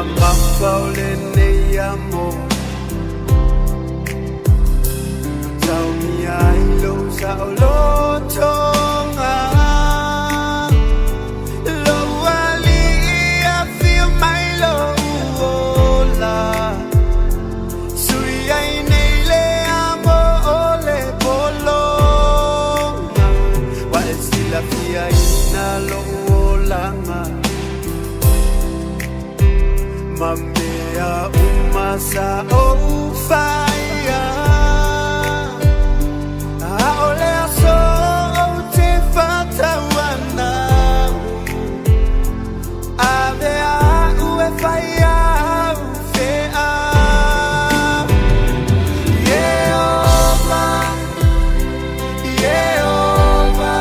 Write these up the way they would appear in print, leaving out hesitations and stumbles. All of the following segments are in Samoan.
mamafa o lenei amo Taumia ai lou saolotoga Lou alii afio mai lou ola Sui ai nei le amo o le pologa Ua e silafiaina lou olaga Ma mea uma sa ou faia Aʻole aso ou te faatauana Ave a'u e fai au fea Ieova, Ieova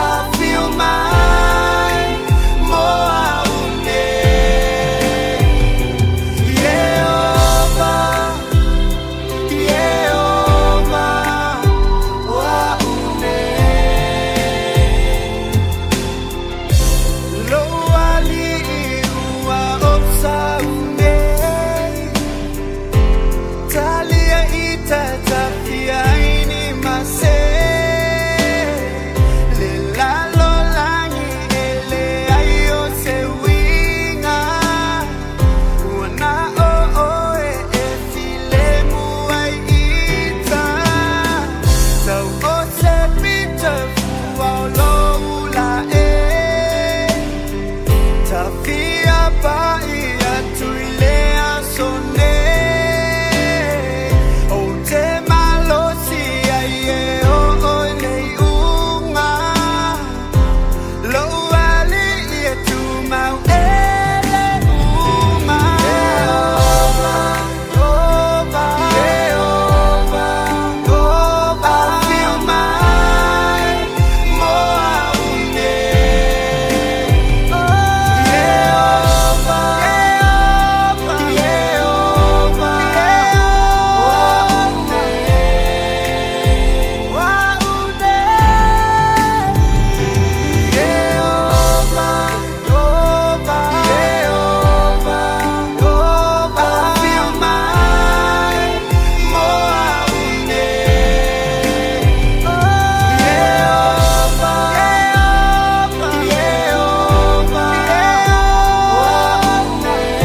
Afio mai mo a'u nei Ieova, Ieova o a'u nei Lou alii ua ou sau nei Talia ita tafia ai ni mase Le lalolagi e leai o se uiga Ua na o oe e filemu ai ita Tau o se pita fua o lou lae Tafia pa'i atu i le aso nei Ou te malosi ai e oo i le iuga Lou alii e tumau e le uma Ieova, Ieova, Ieova Afio mai mo a'u nei Ieova, Ieova, o a'u nei, o a'u nei Ieova, Ieova, Ieova, Afio mai mo a'u nei Ieova, Ieova, o a'u nei.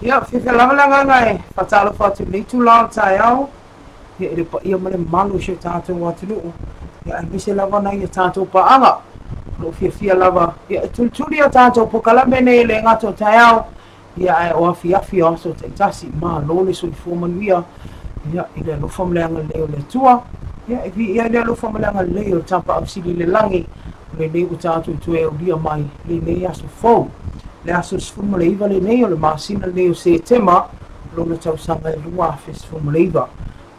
Ia, fiafia lava le agaga e faatalofa atu i lenei itula o le taeao, ia i le paia ma le mamalu o si o tatou atunuu, ia aemaise lava nai a tatou paaga. O lou fiafia lava, ia e tulituli a tatou polokalame nei e le gata o taeao, Ia, ae o afiafi o aso taitasi, malo le soifua manuia, ia, i le alofa ma le agalelei o le Atua. Ia, e viia ai le alofa ma le agalelei o le Tapaau Sili i le lagi, o lenei ua tatou toe aulia mai lenei aso fou. Le aso 19 lenei o le masina lenei o Setema, lona tausaga e 2019.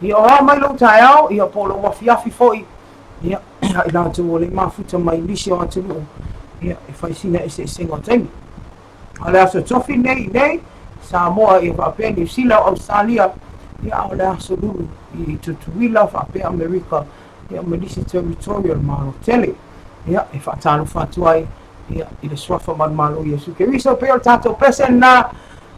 Ia, o a mai lou taeao, ia, po o lou afiafi foi, ia, ia i latou ua le mafuta mai nisi o atunuu, ia, e fai sina eseesega o taimi. O le aso tofi nei i nei, Samoa ia faapea Niu Sila o Ausetalia, ia a o le aso lulu i Tutuila faapea Amerika, ia ma nisi territory o le Malo tele. Ia, e faatalofa atu ai ia i le suafa manumalo o Iesu Keriso, pei o le tatou pese lena,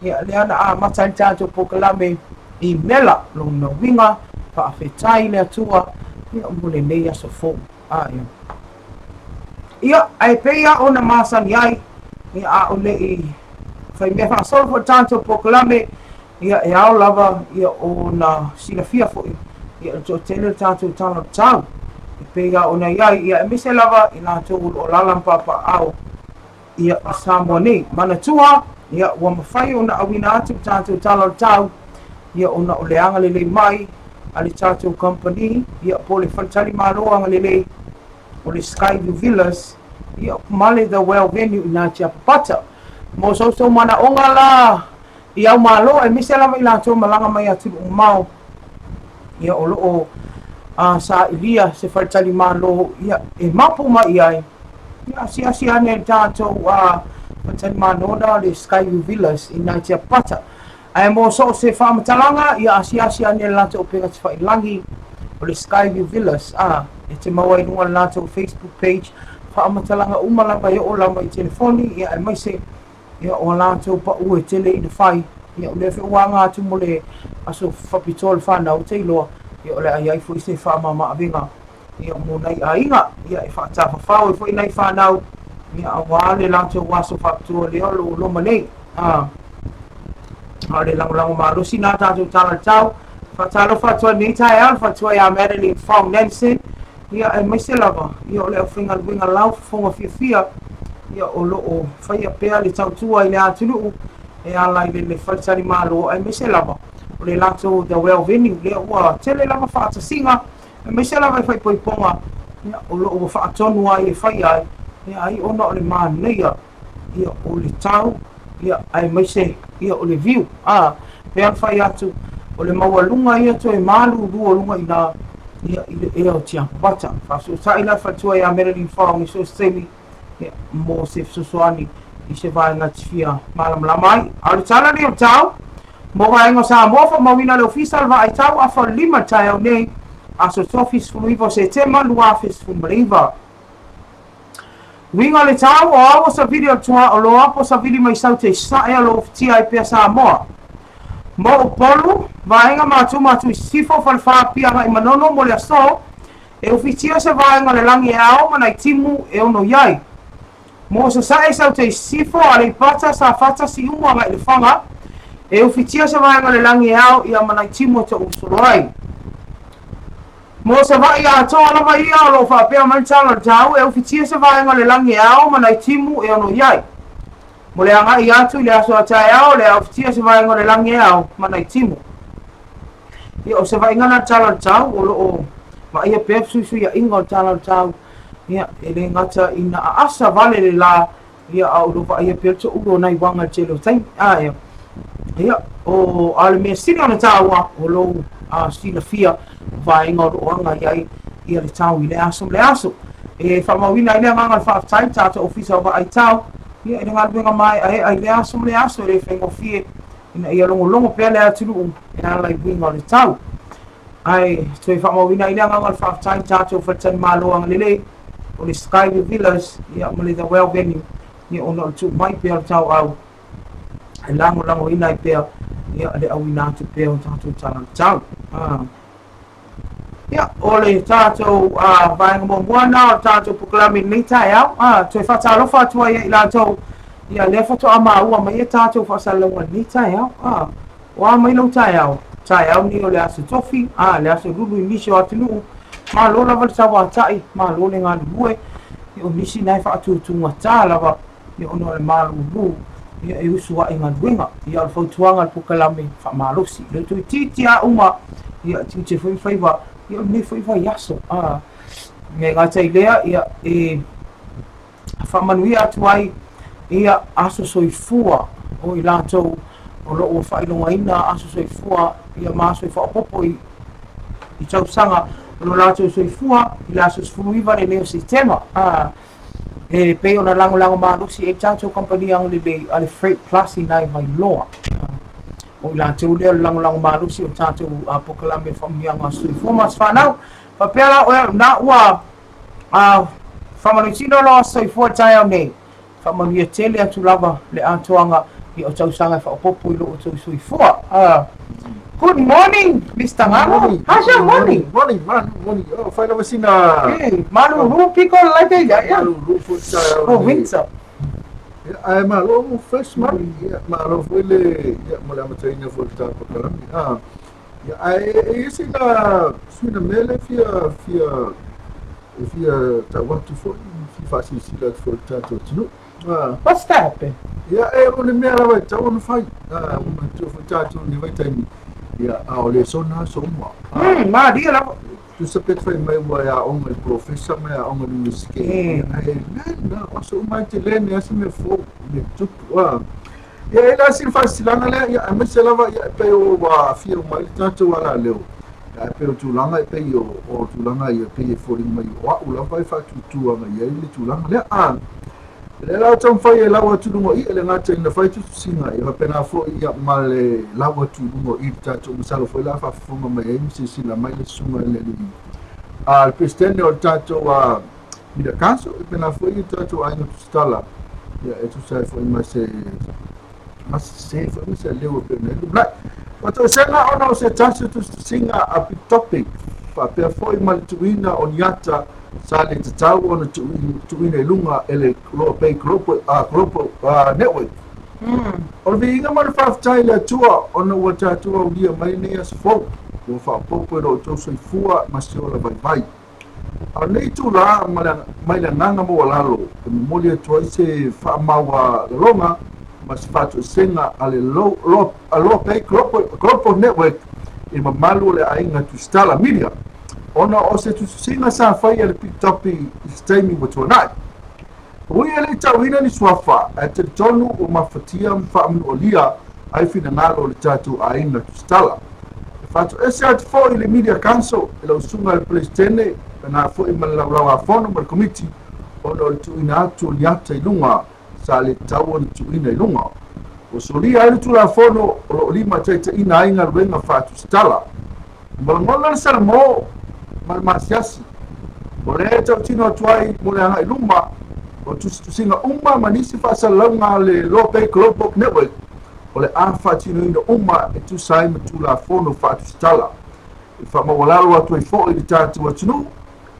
ia lea na amata ai le tatou polokalame i mela, lona uiga, faafetai i le Atua, ia mo lenei aso fou. A, ia. Ia, ae pei lava ona masani ai, ia, a o le i fai mea faasolo foi le tatou polokalame, ia, e ao lava, ia, ona silafia foi, ia, le toatele o le tatou Tala o le Tau, e pei lava ona i ai, ia, aemaise lava i latou o lo o alaala ma papaaao, ia, i Samoa nei. Manatua, ia, ua mafai ona auina atu le tatou Tala o le Tau, ia, ona o le agalelei mai a le tatou kamupani, ia, po o le faletalimalo agalelei o le Skyview Villas, ia, ma le The Well Venue i Natiapapata. Mo so outou manaoga la i au malo, aemaise lava i latou malaga mai atunuu mamao, ia, o lo o. Sailia se faletalimalo ia e mapu mai i ai. Ia asiasi ane i le tatou faletalimalo lea o le Skyview Villas i nai Tiapapata. Ae mo so o se faamatalaga, ia asiasi ane i le latou upega tafailagi o le Skyview Villas, a e te maua i luga o le latou Facebook page faamatalaga uma lava e oo lava i telefoni, ia aemaise ia o a latou pau e tele ina fai. Ia o lea foi ua aga atu mo le aso faapitoa o le fanau, ou te iloa ia o le a i ai foi se faamama-avega ia mo nai aiga, ia e faatafafao ai foi nai fanau, ia aua le latou aso faapitoa lea o lo o loma nei. A o le lagolago malosi na tatou tala tau. Faatalofa atu ai lenei taeao le faletua ia Madeline Fong Nansen, ia aemaise lava ia o le aufaigaluega lau fofoga fiafia ia o lo o faia pea le tautua i le atunuu e ala i le faletalimalo aemaise lava o le latou The Well Venue lea ua tele lava faatasiga aemaise lava i faaipoipoga ia, o lo o ua faatonu ai e fai ai, ia, ai ona o le manaia ia, o le tau ia, aemaise ia, o le view. A, pei ona fai atu, o le maualuga ia toe malulu o luga i ina ia, i le ea o Tiapapata. Faafesootai la faletua ia Madeline Fong i so o se taimi ia, mo se fesoasoani i se vaega e te fia malamalama ai. A o le tala lenei o le tau, Mo vaega o Samoa, faamauina le Ofisa o le Vaai Tau afa o le 5 i le taeao nei, aso Tofi 19 o Setema 2019. Uiga o le tau, o au o savili o le tuaoloa po savili mai Saute i Sasae o lo o ufitia ai pea Samoa. Mo Upolu, vaega Matuma atu i Sisifo, Falefa, Apia agai Manono mo le aso, e ufitia se vaega o le lagi e ao ma nai timu e ono i ai. Mo Sasae, Saute i Sisifo, Aleipata, Safata, Siumu agai i Lefaga, e ufitia se vaega o le lagi e ao ia ma nai timu e tousolo ai. Mo Savaii atoa lava ia o lo o faapea mai le tala o le tau, e ufitia se vaega o le lagi e ao ma nai timu e ono i ai. Mo le agai atu i le aso a taeao, o le a ufitia se vaega o le lagi e ao ma nai timu. Ia, o se vaaiga lena i le tala o le tau, o lo o vaaia pea fesuisuiaiga o le tala o le tau, ia, e le gata ina aasa vale le la, ia, a o lo o vaaia pea le toulu o nai uaga i le tele o taimi. A, ia, ia, o, a o le mea sili ona taua, o lou silafia vaega o lo o aga i ai ia le tau i le aso ma le aso. E faamauina ai le agaga o le faafetai i le tatou Ofisa o Vaai Tau, ia, i le galuega maeaea i lea aso ma lea aso, e le faigofie ina ia logologo pea le atunuu e ala i uiga o le tau. Ae toe faamauina ai le agaga o le faafetai i tatou faletalimalo agalelei o le Skyview Villas ia, ma le The Well Venue ia, ona o le tuu mai pea o le tauau e lagolagoina ai pea ia, le auina atu pea o tatou tala o le tau. Ah. Ia, o le tatou vaega muamua lena o le tatou polokalame i lenei taeao. Toe faatalofa atu ai ia i latou, ia lea faatoa maua mai e tatou faasalalauga i lenei taeao. O a mai lou taeao? Taeao nei o le aso Tofi, le aso lulu i nisi o atunuu. Malo lava le tauatai, malo le galulue. Ia, o nisi na e faatutugata lava ia ona o le malulu ia e usu ae i galuega. Ia o le fautuaga a le polokalame faamalosi. Le toeitiiti a uma ia tiute foi ma faiva ia o lenei foi vaiaso. A e gata i lea ia e faamanuia atu ai ia aso soifua o i latou o lo o ua faailogaina aso soifua ia ma aso e faaopoopo i i tausaga o lo latou soifua i le aso 19 lenei o Setema. A E pei ona lagolago malosi ai le tatou kamupani agalelei a le Freight Plus i nai Vailoa. O i latou lea o le lagolago malosi o le tatou polokalame o faamanuiaga soifua ma aso fanau. Faapea la oe na ua faamanuitino lou aso soifua i le taeao nei. Faamanuia tele atu lava le atoaga ia o tausaga e faaopoopo i lo outou soifua. Good morning, Mr. Ngalo. How's your morning? Morning, man. Morning. Oh, fai lava sina. Hey, malulu piko like that. Yeah. Malulu foi taeao. Oh, winter. Ae malo mo fresh man. Ia, malo foi le ia mo le amataina foi le tatou polokalame. Ah. Ia, ae e i ai sina sina mea lea fia fia e fia tau atu foi, fia faasilasila atu foi i le tatou atunuu. Ah. What's that? Ia, e o le mea lava e tatau ona fai. Ah, ua manatua foi tatou i lenei vaitaimi. Ia, a o le sona aso uma. Ah. Malie lava. Tusa pe te fai mai ua e aoga i le polofesa ma e aoga i le Iunivesite. Ia, ae man, na o aso uma e te le mea se mea fou, mea tupu. Ah. Ia, e le o sina faasilasilaga lea, ia, aemaise lava, ia, e pei ua aafia uma ai le tatou alaleo. Ae pei o tulaga e pei o, o tulaga ia pei e foliga mai o a'u lava e faatutu agai i ai le tulaga lea. A o lea la o taumafai e lau atu i luga o i, e le gata ina fai tusitusiga, ia faapena foi ia ma le lau atu i luga o i le tatou masalo foi la faafofoga mai ai ma silasila mai le susuga i le alii a le Peresetene o le tatou a Media Council, e faapena foi le tatou aiga tusitala, ia e tusa ai foi ma se ma se foi ma se leo e pei ona i ai le lumanai. O toesega ona o se tasi o tusitusiga a Big Topic faapea foi ma le tuuina o ni ata sa le tatau ona tuuina i luga e le Loa Bay Global, Global Network. O le viiga ma le faafetai i le Atua ona ua tatou aulia mai lenei aso fou, ua faaopoopo i lo outou soifua ma se ola vaivai. A o lenei itulā mai le agaga maualalo e momoli atu ai se faamaualaloga ma se faatoesega a le Aloha Bay Global Network i le mamalu o le aiga Tusitala Media ona o se tusitusiga sa faia e le Big Topi i se taimi ua tuanai. Ui e le i tauina ni suafa, ae talitonu ua mafatia ma faamanualia ai finagalo o le tatou aiga tusitala. E faatoese atu foi i le Media Council i lau susuga i le Peresetene, pena foi ma le Laulauafono ma le Komiti ona o le tuuina atu o ni ata i luga sa le tatau ona tuuina i luga. Ua solia ai le Tulafono o lo o limataitaiina ai galuega faatusitala. Ua lagona le Salamo ma le masiasi, o lea e tautino atu ai mo le agai luma o tusitusiga uma ma nisi faasalalauga a le Lope Global Network o le a faatinoina uma e tusa ai ma Tulafono faatusitala. E faamaualalo atu ai foi i le tatou atunuu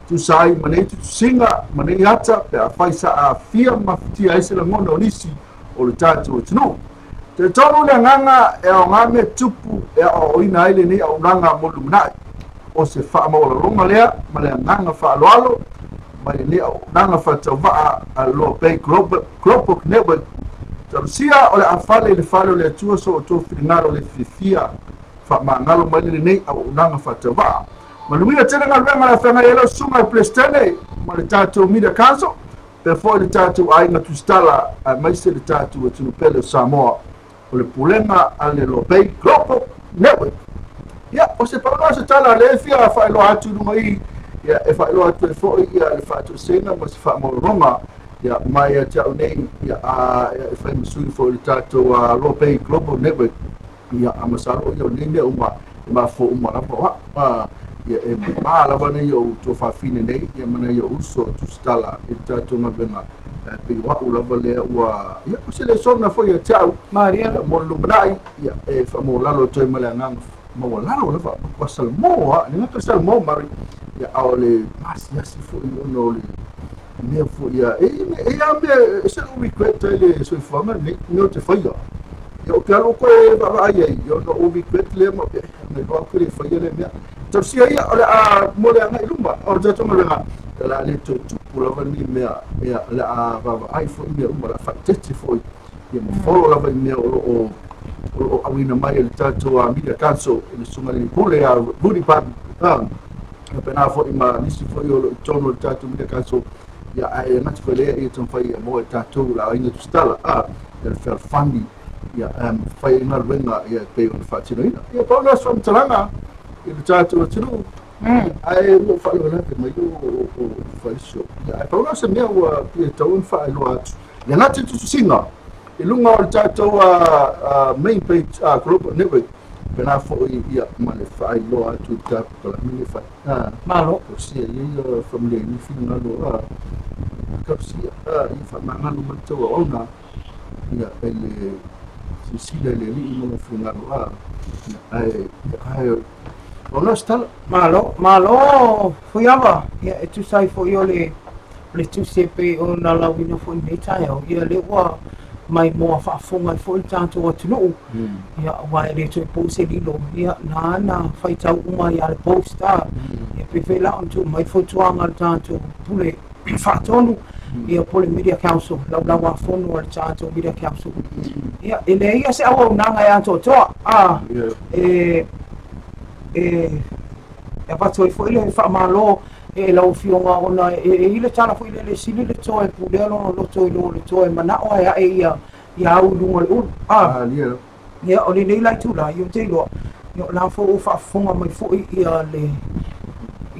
tusa ai ma nei tutusiga ma nei ata pe afai sa aafia ma mafatia ai se lagona o nisi o le tatou atunuu. Talitonu le agaga e aoga mea tupu e aoaoina ai lenei auaunaga mo le lumanai. O se faamaualaloga lea ma le agaga faaaloalo mai lenei auaunaga faatauvaa a le Loa Bay Global, Global Network. Talosia o le a fale i le fale o le Atua so outou finagalo le fiafia faamagalo mai lenei auaunaga faatauvaa. Manuia tele galuega le afeagai ai lau susuga i le Peresetene ma le tatou Media Council, pea foi le tatou aiga tusitala aemaise le tatou atunuu pele o Samoa. O le pulega a le Lobei Global Network. Ia, o se pau lena o se tala lea e fia faailoa atu i luga i, ia, e faailoa atu ai foi ia le faatoesega ma se faamaualaloga ia, mai ia te au nei, ia, a, ia, e fai ma sui foi o le tatou Lobei Global Network. Ia, a masalo ia o nei mea uma e mafua uma lava o au. A, ia, e mā lava nei ou tuafafine nei, ia ma nai ou uso tusitala i le tatou galuega, e pei o au lava lea ua, ia, o se lesona foi ia te au, Maria. Ia, mo le lumanai, ia, e faamaualalo atu ai ma le agaga maualalo lava, ua salamo a, le gata o le salamo, Mari, ia, a o le masiasi foi ona o le mea foi ia, e, e, e a mea, e se ou regret ai le soifuaga lenei, mea ou te faia. Ia, ou te alu koe vaavaai ai, ia ona ou regret lea ma pea, na iloa aku le faia lea mea. Tausia ia, o le a mo le agai i luma, o le tatou galuega, o le a le toe tupu lava ni mea, ia, o le a vaavaai foi mea uma, o le a faaeteete foi, ia ma follow lava i mea o lo o o lo o auina mai e le tatou Media Council i le susuga i le Pule a Rudy Button, faapena foi ma nisi foi o lo o i totonu o le tatou Media Council, ia, ae gata foi lea, ia taumafai ia maua e tatou le aiga tusitala, a, ia le fealofani, ia, fai ai galuega, ia, e pei ona faatinoina. Ia, pau lea o se faamatalaga i le tatou atunuu, ae ua ou faalavelave mai o Faisio. Ia, ae pau lea o se mea ua pei e tatau ona faailoa atu. Ia gata i tusitusiga i luga o le tatou main page, Global Network, pena foi ia ma le faailoa atu i le tatou polokalame lenei fai. Malo. Tausia ia ia familia i finagalo tausia ia faamagalo mai tau auauna ia e le silasila i le Alii ma lona finagalo ae ae o lena se tala. Malo, malo Fuiava, ia e tusa ai foi o le le tusi e pei ona lauina foi i lenei taeao, ia lea ua maimoa faafofoga ai foi le tatou atunuu, ia aua e le toe po se lilo, ia na na faitau uma ia le post a, ia pei foi la ona tuu mai fautuaga a le tatou pule faatonu, ia po o le Media Council, laulauafono a le tatou Media Council. Ia, e leai lava se auaunaga e atoatoa, a, e, e, e avatu ai foi le faamalo e lau Afioga ona e i ai le tala foi lele, e sili le toa e pulea lona loto i lo le toa e manao ae ae ia au i luga o le ulu. A, ia, o lenei la itula, ia ou te iloa, Ia o la foi ua faafofoga mai foi ia le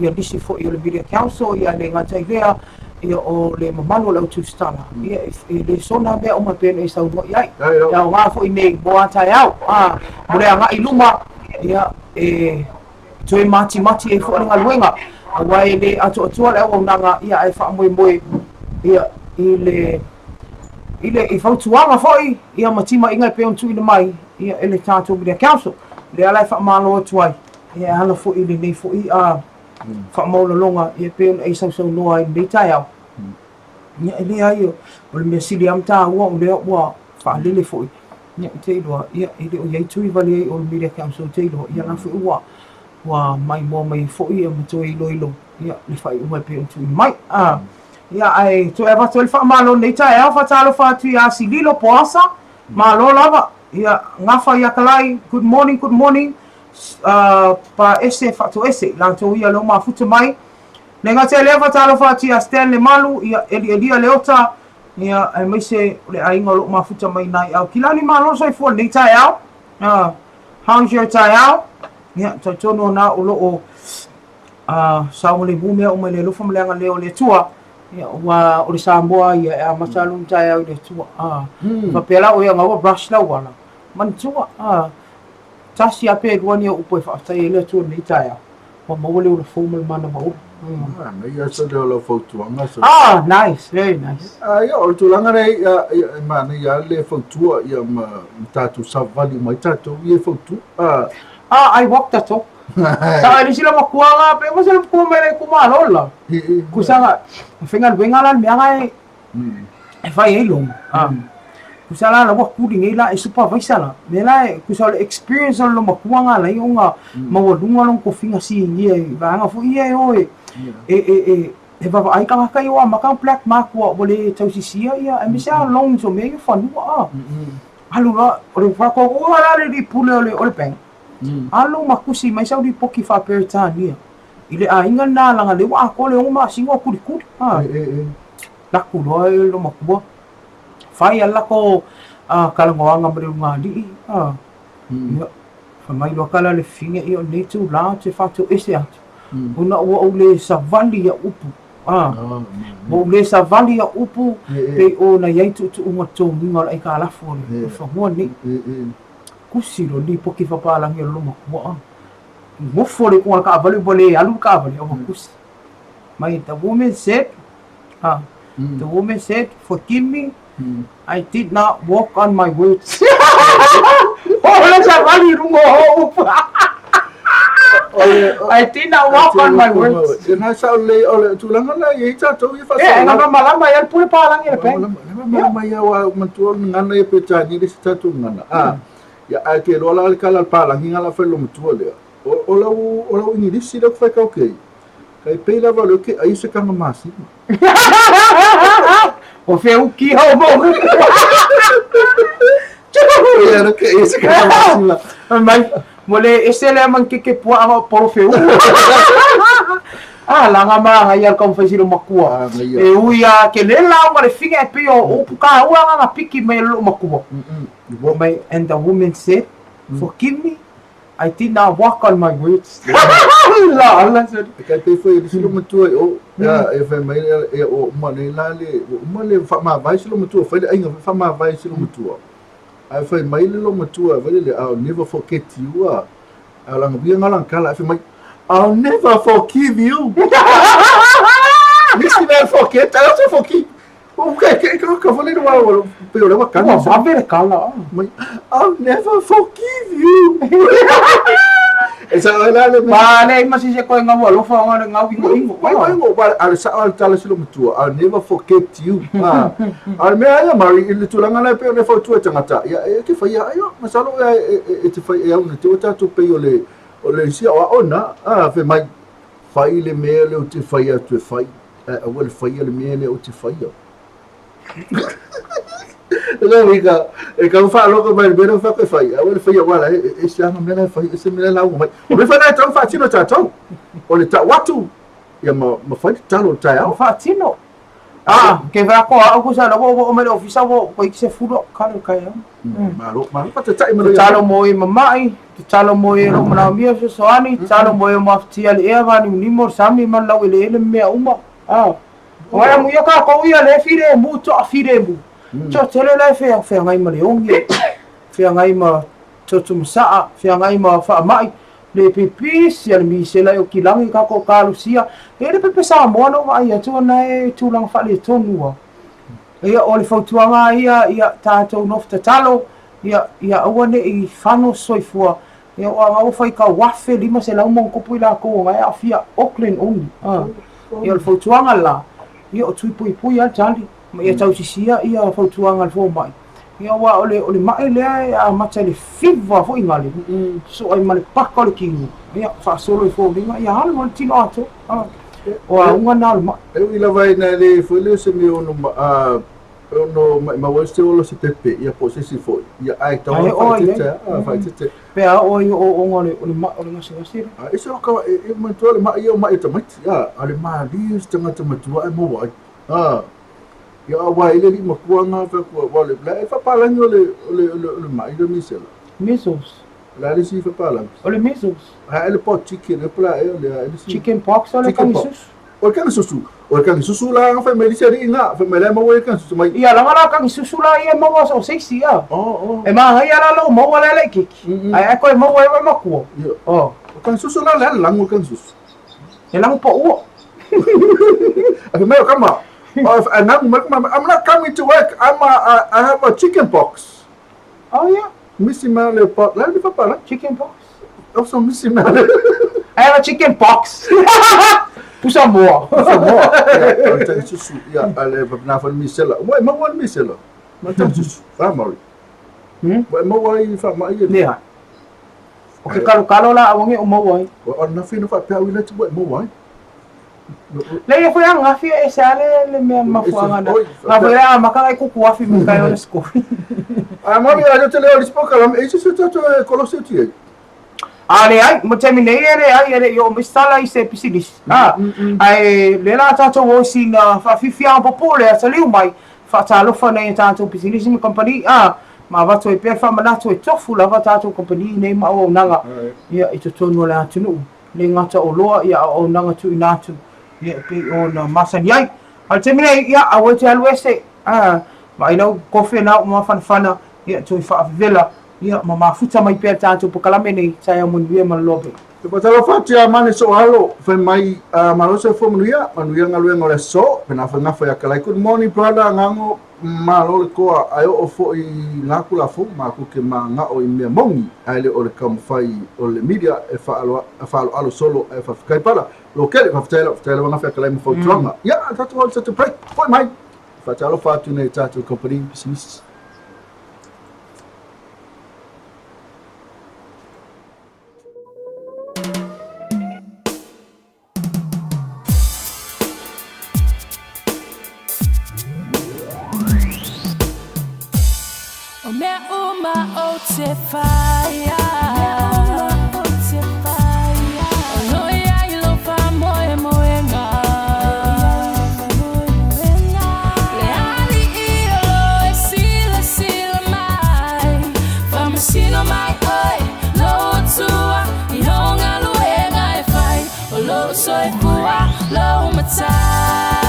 ia nisi foi o le Media Council, ia le gata i lea, ia o le mamalu o le au tusitala, ia e le soona mea uma e pei ona e saunoa i ai. E aoga foi nei mo a taeao, a, mo le agai i luma, ia e toe matimati ai foi le galuega, aua e le atoatoa le auaunaga, ia ae faamoemoe ia i le i le i fautuaga foi ia ma timaiga e pei ona tuuina mai ia e le tatou Media Council. O lea la e faamalo atu ai ia e ala foi i lenei foi a faamaualaloga ia e pei ona e sausaunoa ai i lenei taeao. Ia e leai o le mea sili lava ma taua o lea ua faalele foi ia ou te iloa ia e le o i ai tui vale ai o le Media Council ou te iloa ia la foi ua ua maimoa mai ai foi ia ma toe iloilo ia le faaiuga e pei ona tuuina mai. A ia ae toe avatu ai le faamalo i lenei taeao faatalofa atu ia Sililo Poasa malo lava ia gafa ia Kalai good morning good morning uh, paese faatoese i latou ia lea ua mafuta mai. Le gata i lea faatalofa atu ia Stanley Malu ia Elielia Leota ia aemaise o le aiga o lo o mafuta mai nai Aukilani malo le soifua i lenei taeao. Uh, how's your taeao? Ia talitonu ona o lo o uh, saogalemu mea uma i le alofa ma le agalelei o le Atua. Ia, ua o le Samoa ia e amata lona taeao i le Atua. Uh, faapea la oe anga ua brush lau ala. Manatua, uh, tasi lava pe lua ni au upu e faafetai ai le Atua i lenei taeao. Ua maua le ola fou ma le manava ulu. Manaia se leo o lau fautuaga. Ah, nice, very nice. Ah, ia, o le tulaga lea, ia, ia, e manaia lava le fautua, ia, ma, ma tatou savali uma ai tatou ia e fautua. Ah, ah I walk the talk. Sa ai le matua nga, pe mo se matua mai le itumalo la. Kusa faigaluega la le mea nga e e fai ai loma. Ah. Kusa la la ua kuli nei la e supervisor la. Mea la e kusa o le experience o le matua nga lai ona maualuga lona tofiga sinia i vaega foi ia e o e e e e e vaavaai tagata ia ua amata ona black mark ua ua le tausisia ia aemaise lava loans o mea ia o fanua a. Alu loa o le faatonuga la le alii pule o le o le bank. Alu ma tusi mai sau lipoti faa-Peretania i le aiga lena leaga lea ua atoa le 6 masina o kulikuli. A. Alu atu loa e lou matua, fai a le latou talanoaga ma le ulugalii, a, ia, fai mai loa tala a le fafine, ia o lenei itulā ou te faatoese atu, ona ua ou le savali i au upu, a, ua ou le savali i au upu pei ona i ai tuutuuga totogiina o le aitalafu o le fanua lenei. Tusi loa le lipoti faapalagi a le loomatua, a, nofo le igoa o le taavale ua le alu le taavale, a ua tusi mai, the woman said, Ha. The woman said, Forgive me, I did not walk on my words. O le savali i runga o upu. I did not walk on my words. E nā sao le, o le tulaga la i ai tātou i whasau. E, ngā malama i al pule pālangi le pēng. Malama i au a matua ngana i Petani le se tātou ngana. A, ia a te loa la le kala pālangi ngā la whai lo matua lea. O, o lau, o lau Ingilisi lea ku whai kau kei. Kai pei lava leo ke ai se kanga masima. O fea uki hau mo. Ia no ke ai se kanga masima. Mai, mo le ese lea man ke ke pua anga o poro feu. Ah, langa ma ngai al kau whai makua. E ui a ke le la ma le finga e pei o upu ka ua nga piki mai lo makua. Mai, and the woman said, forgive me, I did not walk on my words. La ala sorry. E kai pei foi le silo matua i o ia e fai mai e o uma nei la le ua uma le faamavae silo matua fai le aiga faamavae silo matua. Ae fai mai le lo matua vai le I'll never forget you a. A langa wia ngala kala fai mai I'll never forgive you. Nisi mea forget, I also forgive. O ke ke ka ka fale wa wa pe o le wa kana. Ua vave le kala. Mai I'll never forgive you. E sa la le Pa le ma si se koe ngau alofa o ngau ngau ingo ingo. Wai wai ngo pa ale sa al tala silo matua I'll never forget you. Ah. Ale mea ia mari i le tulaga la pe o le fautua tangata. Ia e ke fai ai o masalo e e te fai e au ne te o tatou pe o le o le sia o ona ah fe mai fai le mea le o te fai atu e fai. Ae aua le faia le mea lea ou te faia. Le uiga, e kau whaaloko mai le mea lea whako e fai, aua le faia wala, e, e se anga mea la e fai, e se mea la mai. O me whana e tau whaatino tātou, o le tau atu, ia ma, ma whai te talo o le taeao. Whaatino. Ah, ke fai atu au kusa la ua oo mai le ofisa ua toeitiiti 10 au kalo i le taeao. Malo, malo. Faataitai manuia. Tatalo mo e mama'i, tatalo mo e o lo o manaomia fesoasoani, tatalo mo e o mafatia le ea, vanimonimo, le sami ma le laueleele ma mea uma. Ah. Aua e amuia tatou ia lea e filemu, toafilemu. Toatele la e feagai ma le ogi, feagai ma toto masaa, feagai ma faamai, le pipisi a le misela e okilagi tatou talosia. E le pepe Samoa na ou vaai atu ona e tulaga faaletonu lava. Ia, o le fautuaga lava ia, ia tatou nofo tatalo, ia, ia aua ne i fano soifua. Ia, aua ua faitau 1,500 ma ono tupu i latou o na e aafia, Auckland only. Ia, o le fautuaga la, ia o tui puipui lava le tali, ma ia tausisia ia fautuaga a le fomai. Ia, aua o le, o le ma'i lea e amata i le fiva foi gale, sosoo ai ma le paka o le tino, ia, faasolo i foliga, ia alu lava le tino atoa. O auga na o le ma'i. E ui lava ina e le foi lea o se mea ono e ono maimau ai se ola o se pepe, ia po o se isi foi, ia ae tatau lava ona faaeteete lava, faaeteete. Pe a oo ai ooooga o le o le ma'i o le gasegase lea. A ese o ka e manatua le ma'i ia o ma'i a tamaiti, a a le malie o se tagata matua ae maua ai. A ia aua e le alii matua na fai atu aua o le la e faapalagi o le o le o le ma'i lea misela. Measles. O le a le isi faapalagi? O le measles. A e le po chicken e po la e o le a e le isi. Chicken pox o le kagi susu. O le kagi susu. O le kagi susu la fai mai le isi alii na, fai mai la e maua ai le kagi susu mai. Ia leaga la kagi susu la ia e maua so o se isi ia. E manaia la lou maua lea laitiiti. Ae a e toe maua ai oe matua. Ia. O kagi susu la le a le lagu o le kagi susu. E lagu paua. A fai mai o kama, a nagu mai kama, I'm not coming to work, I have a chicken pox. Oh yeah. Misi mai le pa, la le papa la. Chicken pox. Also misi mai le. I have a chicken pox. Pusa moa. Pusa moa. Ia, o le tagi susu, ia, a le na fa misela. Ua e maua le misela. Ma tagi susu. Fa mauri. Ua e maua ai fa mai e. Leai. O ke kalokalo la aua ne i ou maua ai. O ananafi na faapea au i le atu ua e maua ai. Leai e foi ananafi e ese lava le mea mafuaaga na. Na foi le amata na i kukuafi me kai o le scofi. Ae moni a te leo le polokalame e se se tatou e kolosi atu i ai. A leai, mo taimi nei e leai e le i oo mai se tala i se pisinisi. A, ae lea la tatou o i sina faafiafiaga popole a taliu mai, faatalofa nei i tatou pisinisi ma kamupani, a, ma avatu ai pea le faamanatu e tofu lava tatou kamupani nei ma auaunaga ia i totonu o le atunuu. Le gata o loa ia auaunaga tuuina atu ia e pei ona masani ai. A o le taimi nei, ia, aua e te alu ese, a, vaai lau kofe na ua mafanafana, ia, toe faavevela, ia, ma mafuta mai pea le tatou polokalame nei, taeao manuia ma le loa pea. Te faatalofa atu ia Mane Sooalo, fai mai, malo soifua manuia, manuia galuega o le aso, pena fai gafa ia Kalai. Good morning brother Gago, malo le toa, ae oo foi i nga Tulafono matou te magao i mea moni, ae le o le taumafai o le media e faaaloalo solo ae faafetai pala. Lo tele, faafetai lau, faafetai lava gafa ia Kalai mo fautuaga. Ia, tatou ao i le tatou break, foi mai, faatalofa atu nei i tatou kamupani pisinisi. O mea uma ou te whai O loia i lou faamoemoega Le alii o lo e silasila mai Faamasino mai oe lou Atua I ou galuega e fai O lou soifua lou matai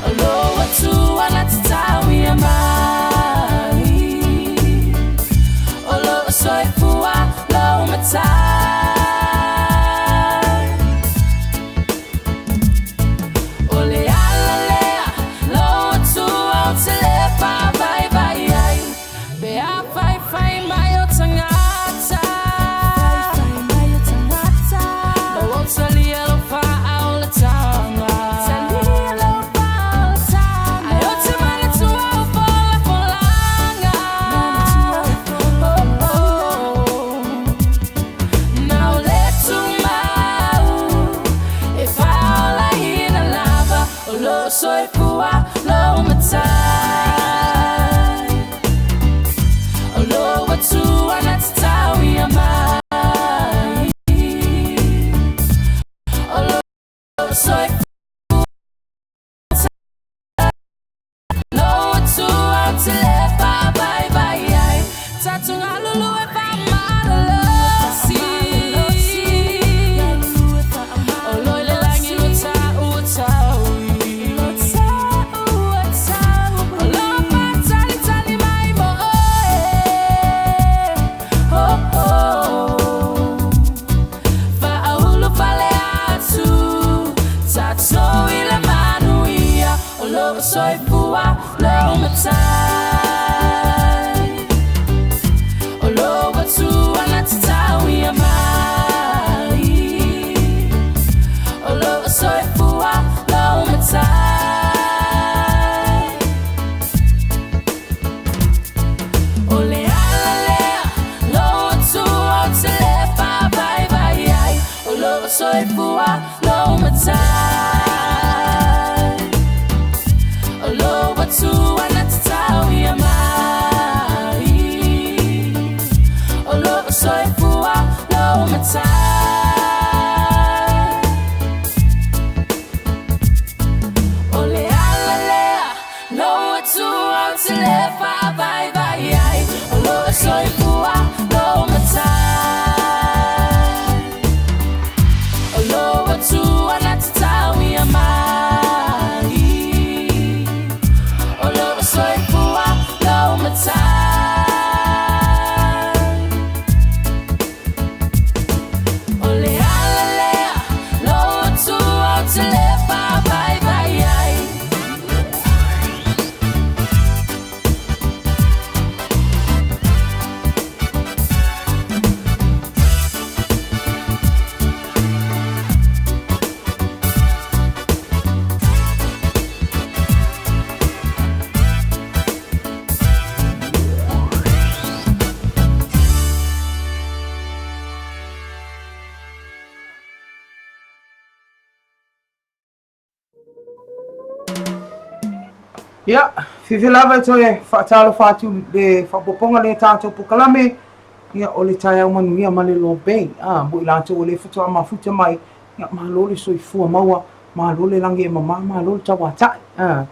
O lou Atua na te tauia mai O lou soifua lou matai. O le ala lea lou Atua ou te le faavaivai ai Pe a fai mai o tagata Ma ua talia lou faaolataga Ai ou te manatua o folafolaga Oh oh Na o le tumau E faaolaina lava O lou soifua lou matai O lou Atua na te tauia mai O lou soifua. soifua lou matai. O lou Atua na te tauia mai. O lou soifua lou matai. O le ala lea lou Atua ou te le faavaivai ai. O lou soifua lou matai. O lou Atua na te tauia mai. O lou soifua lou matai. O le ala lea lou Atua ou te le faavaivai ai. O lou soifua lou matai. O lou Atua na te tauia mai. O lou soifua lou matai. O le ala lea lou Atua ou te le faavaivai ai. Ia, fiafia lava e toe faatalofa atu i le faaopoopoga o le tatou polokalame, ia, o le taeao manuia ma le Lobe. A, mo i latou o lea faatoa mafuta mai, ia, malo le soifua maua, malo le lagi e mama, malo le tauatai. A,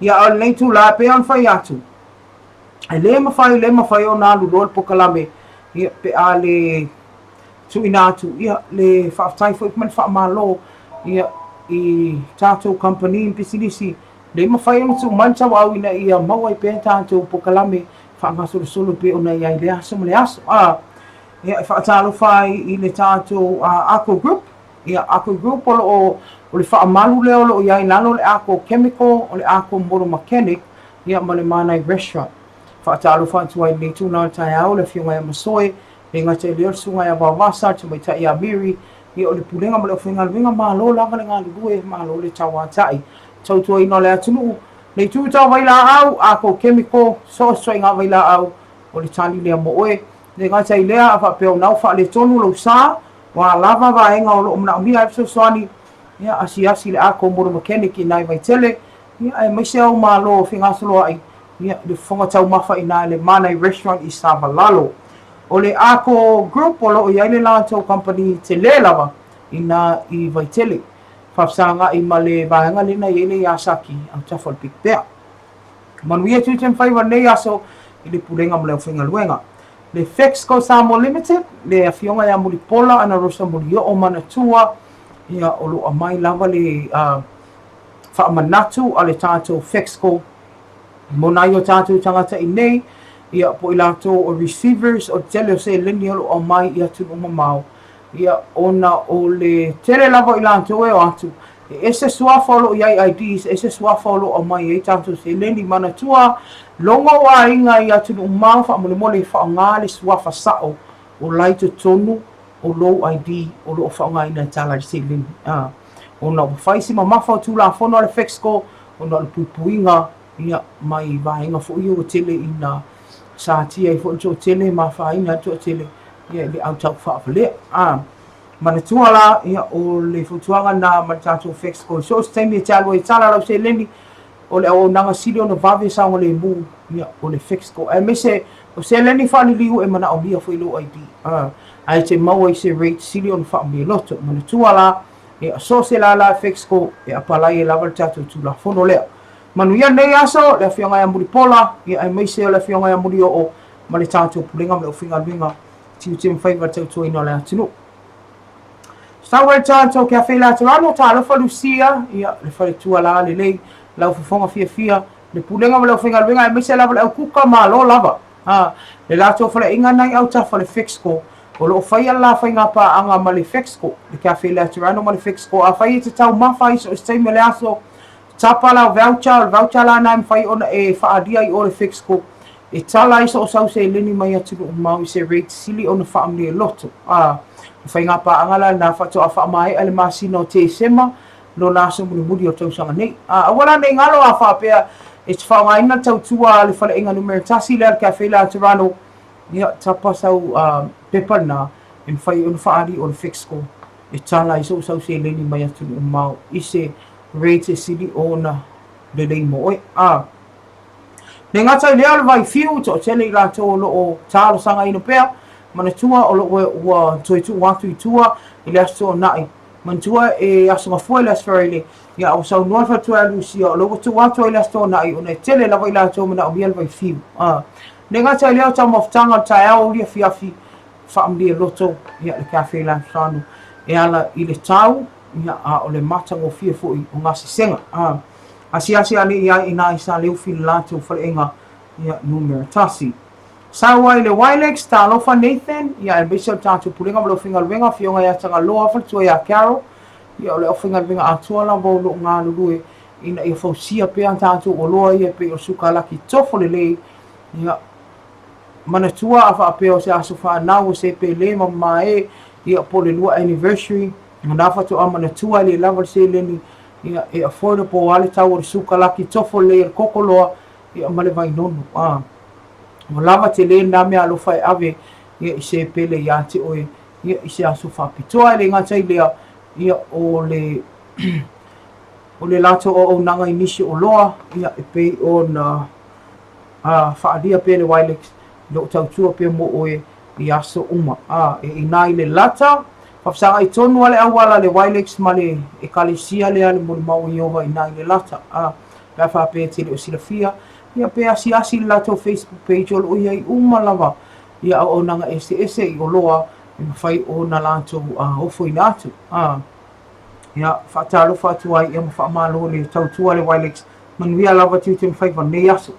ia, a o lenei itula, e pei ona fai atu, e le mafai, le mafai ona alu loa le polokalame, ia, pe a le tuuina atu, ia, le faafetai foi ma le faamalo, ia, i tatou kamupani ma pisinisi, le mafai ona tuu mai le tauau ina ia maua ai pea tatou polokalame faagasolosolo e pei ona i ai i lea aso ma le aso. A, ia, e faatalofa ai i le tatou Ako Group, ia, Ako Group o lo o, o le faamalu lea o lo o i ai i lalo o le Ako Chemical, o le Ako Motor Mechanic, ia, ma le Manai Restaurant. Faatalofa atu ai i lenei itula o le taeao i le Afioga ia Masoe, le gata i lea o le Susuga ia Vaovasa, le Tamaitai ia Mary, ia o le Pulega ma le Aufaigaluega, malo lava le galulue, malo le tauatai. Tautuaina o le atunuu, le itu tau vailaau, Ako Chemical, so o se ituaiga vailaau, o le tali lea mo oe. Le gata i lea, a faapea o na ua faaletonu lou sa, o a lava vaega o lo o manaomia ai le fesoasoani, ia asiasi i le Ako Motor Mechanic i ina i Vaitele, ia aemaise au malo fegasoloai, ia le fofoga taumafa i ina i le Manai Restaurant i Savalalo. O le Ako Group o lo o i ai le latou kamupani tele lava i ina i Vaitele, faafesagai ma le vaega lea na i ai le Yasaki autafa o le Big Bear. Manuia tiute ma faiva i lenei aso i le Pulega ma le Aufaigaluega. Le Fexco Samoa Limited, le Afioga ia Mulipola Anarosa Mulioo Manatua, ia o lo o aumai lava le faamanatu a le tatou Fexco mo nai o tatou tagata i nei, ia po o i latou o receivers o le tele o seleni o lo o aumai i atunuu mamao, ia ona o le tele lava o i latou e o atu, e ese suafa o lo o i ai IDs, ese suafa o lo o aumai ai tatou seleni. Manatua, logo ou aiga i atunuu mamao faamolemole faaaoga le suafa sao o la i totonu o lou ID o lo o faaaogaina e tala i le seleni. A, ona ua fai si mamafa o Tulafono a le Fexco ona o le puipuiga ia, mai vaega foi ia ua tele ina satia ai foi le toatele ma afaina ai le toatele ia, i le au taufaavalea. A, manatua la, ia, o le fautuaga lena ma le tatou Fexco, so o se taimi e te alu ai e tala lau seleni, o le auaunaga sili ona vave saogalemu, ia, o le Fexco. Aemaise o seleni faaliliu e manaomia foi lou ID, a, ae te maua i se rate sili ona faamiloto. Manatua la, ia, so o se lala a Fexco e apalai ai lava le tatou Tulafono lea. Manuia lenei aso, le Afioga ia Mulipola, ia aemaise o le Afioga ia Mulioo ma le tatou Pulega ma le Aufaigaluega, tiute ma faiva i le tautuaina o le atunuu. Sau ai le tatou Cafe Laterano, talofa Lucia, ia, le faletua la lelei, lau fofoga fiafia, le Pulega ma le Aufaigaluega, aemaise lava le aukuka, malo lava. Ha, le latou faleaiga na i autafa le Fexco, o lo o faia le la faigapaaga ma le Fexco, le Cafe Laterano ma le Fexco. Afai e te taumafa i so o se taimi o le aso, Tapa lau voucher, o le voucher la lena e mafai ona e faaalia i o le Fexco e tala ai soo sau seleni mai atunuu mamao i se rate sili ona faamalie loto. A, o faiga paaga la lena faatoa faamaea i le masina o Tesema lona aso mulimuli o le tausaga nei. A, aua la nei galo a faapea e te faaaogaina le tautua a le faleaiga numera tasi lea a le Cafe Laterano, ia tapa sau pepa lena e mafai ai ona faaali o le Fexco e tala ai soo sau seleni mai atunuu mamao i se rate e sili ona lelei mo oe. A le gata i lea o le vaifiu, toatele i latou o lo o talosagaina pea, manatua o lo o ua toe tuu atu i tua i le Aso Toonai. Manatua e Aso Gafua i le Aso Faraile, ia ua saunoa le faletua ia Lucia o lo o ua tuu atu ai i le Aso Toonai ona e tele lava i latou manaomia le vaifiu. A le gata i lea o taumafataga o le taeao aoauli afiafi, faamalie loto ia le Cafe Lansano e ala i le tau, ia, a o le matagofie foi o gasesega. A asiasi ane i ai ina i Saleufi le latou faleaiga, ia, numera tasi. Sau ai le Wilex, talofa Nathan, ia, aemaise o le tatou Pulega ma le Aufaigaluega, Afioga ia Tagaloa, faletua ia Carol, ia, o le aufaigaluega atoa lava o lo o galulue ina ia fausia pea tatou oloa ia e pei o le sukalaki tofo lelei, ia, Manatua a faapea o se aso fanau o se pele ma mae, ia, po o le lua anniversary, na faatoa manatua e le lava le seleni, ia, e affordable lava le tau o le sukalaki tofo lelei a le koko loa, ia, ma le vainono. A, ua lava tele lena meaalofa e ave, ia, i se pele ia te oe, ia, i se aso faapitoa. E le gata i lea, ia, o le, o le latou auaunaga i nisi oloa, ia, e pei ona A, faaalia pea le Wilex i lou tautua pea mo oe i aso uma. A, e inā i le lata, faafesagai tonu a le auala le Wilex ma le Ekalesia lea le molimau o Ieova inā i le lata. A, pe a faapea e te le o silafia, ia pe asiasi i le latou Facebook page o lo o i ai uma lava ia auaunaga eseese i oloa e mafai ona latou ofoina atu. A, ia, faatalofa atu ai ia ma faamalo le tautua le Wilex Manuia lava tiute ma faiva nei aso.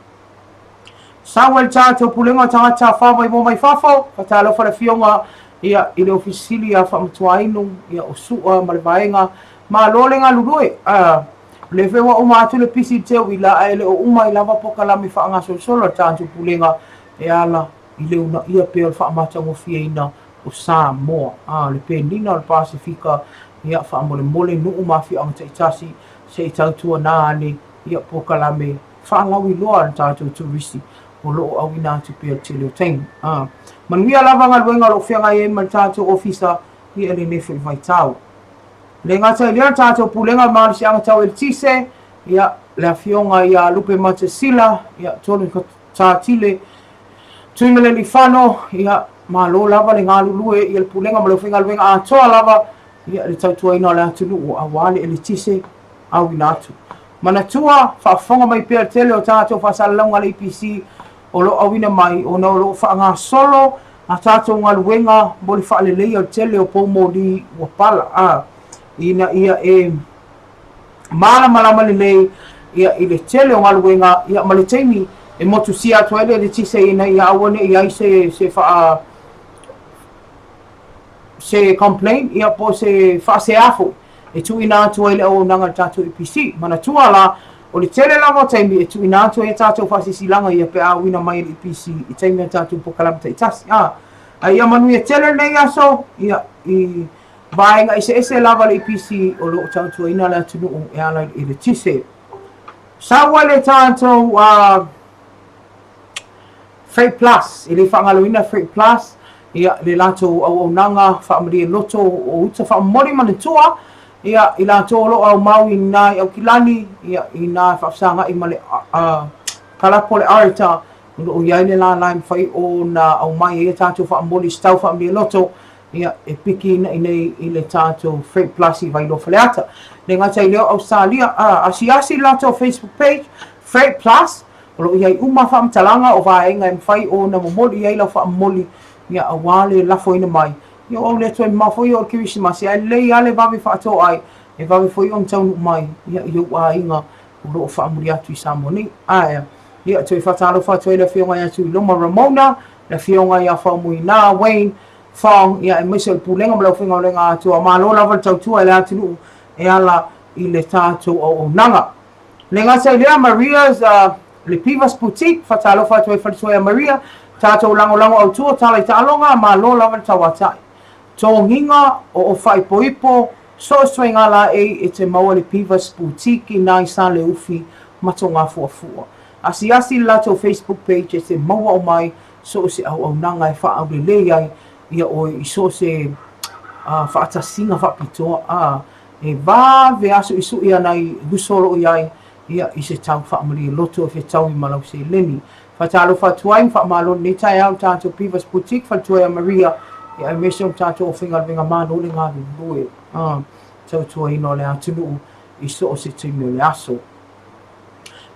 Sau ai le tatou Pulega o Tagata Faavaivao mai Fafo, faatalofa le Afioga ia i le Ofisa Sili ia Faamatuainu ia o Sua ma le Vaega. Malo le galulue. A o lea foi ua uma atu le pisi i le teuila ae le o uma ai lava polokalame faagasolosolo a le tatou Pulega e ala i le uunaia pea o le faamatagofieina o Samoa. A le Penina o le Pasefika ia faamolemole nuu ma afioaga taitasi se i tautuana ane ia polokalame faalauiloa a le tatou turisi o lo o auina atu pea i le tele o taimi. A manuia lava galuega o lo o feagai ai ma le tatou ofisa ia lenei foi vaitau. Le gata i lea le tatou Pulega o le Malosiaga Tau Eletise, ia le Afioga ia Lupe Matasila, ia Tolu Tatile, Tuimalealiifano, ia malo lava le galulue ia le Pulega ma le aufaigaluega atoa lava Ia, le tautuaina o le atunuu aua le eletise auina atu. Manatua, faafofoga mai pea le tele o tatou faasalalauga a le EPC o lo o auina mai ona o lo o faagasolo a tatou galuega mo le faaleleia o le tele o poumoli ua pala, a, ina ia e malamalama lelei ia i le tele o galuega ia ma le taimi e motusia atu ai le eletise ina ia aua ne i i ai se, se faa se complaint ia po o se faasea foi e tuuina atu ai le auaunaga a le tatou EPC. Manatua la, o le tele lava o taimi e tuuina atu ai a tatou faasilasilaga ia pe a auina mai e le EPC i taimi o tatou polokalame taitasi. A, a ia manuia tele lenei aso, ia, i vaega eseese lava le EPC o lo o tautuaina le atunuu e ala i le eletise. Sau ai le tatou uh, Freight Plus, e le faagaloina Freight Plus, ia, le latou auaunaga faamalie loto o uta faamomoli manatua, ia, i latou o lo o aumau i nā i Aukilani, ia, i nā e faafesagai ma le uh, kalapu o le Arita, o lo o i ai le lālā e mafai ona aumai ai a tatou faamomoli se tau faamalie loto, ia, e piki ina inei i le tatou Freight Plus i Vailoa Faleata. Le gata i lea o Ausetalia, uh, asiasi i le latou Facebook page, Freight Plus, O lo o i ai uma faamatalaga o vaega e mafai ona momoli i ai lau faamomoli, ia, aua le lafoina mai. Ia, ua ou le toe mamao foi o le Kerisimasi, ae lelei lava le vave faatoai, e vave foi ona taunuu mai, ia, i ou aiga o lo o faamuli atu i Samoa nei. Ae, ia, toe faatalofa atu ai le Afioga ia Tuiloma Ramona, le Afioga ia Faumuina Wayne Fong, ia, aemaise o le Pulega ma le Aufaigaluega atoa. Malo lava le tautua i le atunuu e ala i le tatou auaunaga. Le gata i lea, Maria's uh, le Pivas Boutique, faatalofa atu ai faletua ia Maria, tatou lagolago autu o tala i taaloga, malo lava le tauatai. Togiga o o faaipoipo, so o se ituaiga laei e te maua i le Pivas Boutique i na i Saleufi ma Togafuafua. Asiasi i le latou Facebook page e te maua uma ai so o se auaunaga e faaaulelei ai ia oe i so o se faatasiga faapitoa a e vave a suʻisuʻi ana i uso o lo o i ai ia i se tau faamalie loto e fetaui ma lau seleni. Faatalofa atu ai ma faamalo i lenei taeao i le tatou Pivas Boutique, faletua ia Maria, ia aemaise o le tatou aufaigaluega malo le galulue a tautuaina o le atunuu i so o se taimi o le aso.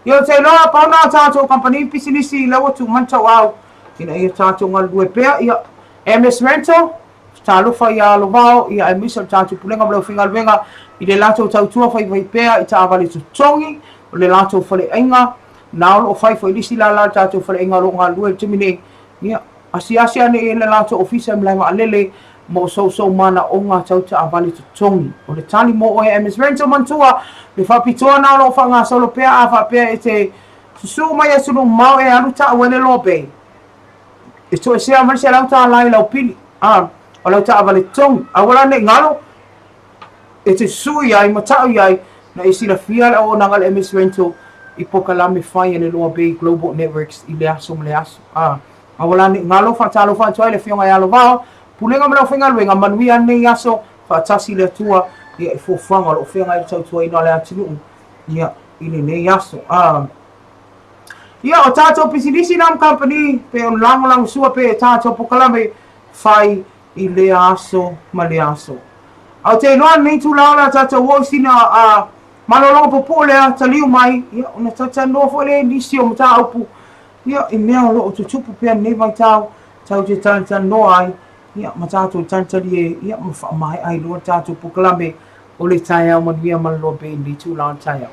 Ia ou te iloa pau na o tatou kamupani pisinisi lea ua tuu mai le tauau ina ia tatou galulue pea. Ia MS Rental, talofa ia Alovao, ia aemaise o le tatou Pulega ma le Aufaigaluega i le latou tautua faifai pea i taavale totogi o le latou faleaiga. Na o lo o fai foi le isi lala o le tatou faleaiga o lo o galulue i le taimi nei. Ia, asiasi ane i le latou ofisa i malae vaalele mo sousou manaoga tau taavale totogi. O le tali mo oe MS Rental manatua le faapitoa na o lo o faagasolo pea a faapea e te susuu mai atunuu mamao e alu taau ai le Lobe. E toesea mai le $100 i lau pili, a o lau taavale totogi. Aua la ne i galo e te susuu i ai ma tau i ai na e silafia le auaunaga a le MS Rental i polokalame fai a le Loa Bay Global Networks i le aso ma le aso. A aua la ne i galo, faatalofa atu ai le Afioga ia Alovao, Pulega ma le aufaigaluega, manuia lenei aso, faatasi le Atua ia i fuafuaga o lo o feagai le tautuaina o le atunuu ia i lenei aso. A ia o tatou pisinisi na ma kamupani pe o lagolagosua pe e tatou polokalame fai i lea aso ma lea aso. A ou te iloa lenei itula o le a tatou oo i sina a malologa puupuu lea taliu mai, ia ona talatalanoa foi lea i nisi o mataupu ia i mea o lo o tutupu pea lenei vaitau tatou te talatalanoa ai ia ma tatou talitalie ia ma faamaea ai loa le tatou polokalame o le taeao manuia ma le loa pea i lenei itula o le taeao.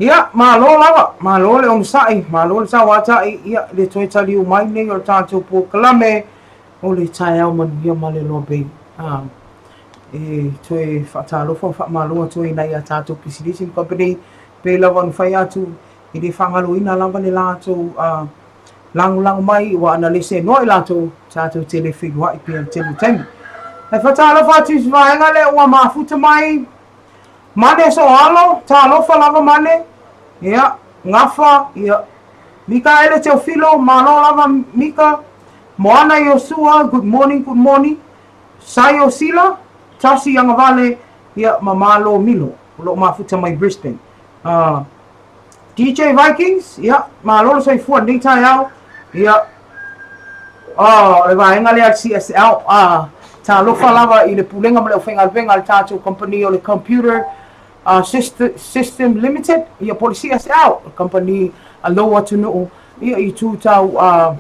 Ia, malo lava, malo le onosai, malo le tauatai, ia, le toe taliu mai nei o le tatou polokalame o le taeao manuia ma le loa bei. Ah, e toe faatalofa ma faamalo atu ai i nai a tatou pisinisi ma kamupani, pei lava ona fai atu, e le faagaloina lava le latou ah, lagolago mai, ua ana le seanoa i latou, tatou te le feiloai pea i le tele o taimi. Ae faatalofa atu i se vaega lea ua mafuta mai, Mane Soalo, talofa lava Mane, ia, Gafa, ia, Mikaele Teofilo, malo lava Mika, Moana Iosua, good morning, good morning, Saio Sila, Tasi Agavale, ia, ma Malo Milo, o lo o mafuta mai Brisbane. DJ Vikings, ia, malo le soifua i lenei taeao, ia, oh, o le vaega lea a le CSL, talofa lava i le Pulega ma le Aufaigaluega a le tatou kamupani o le Computer System Limited, ia, po o le CSL, le kamupani a lou atunuu, ia, i itu tau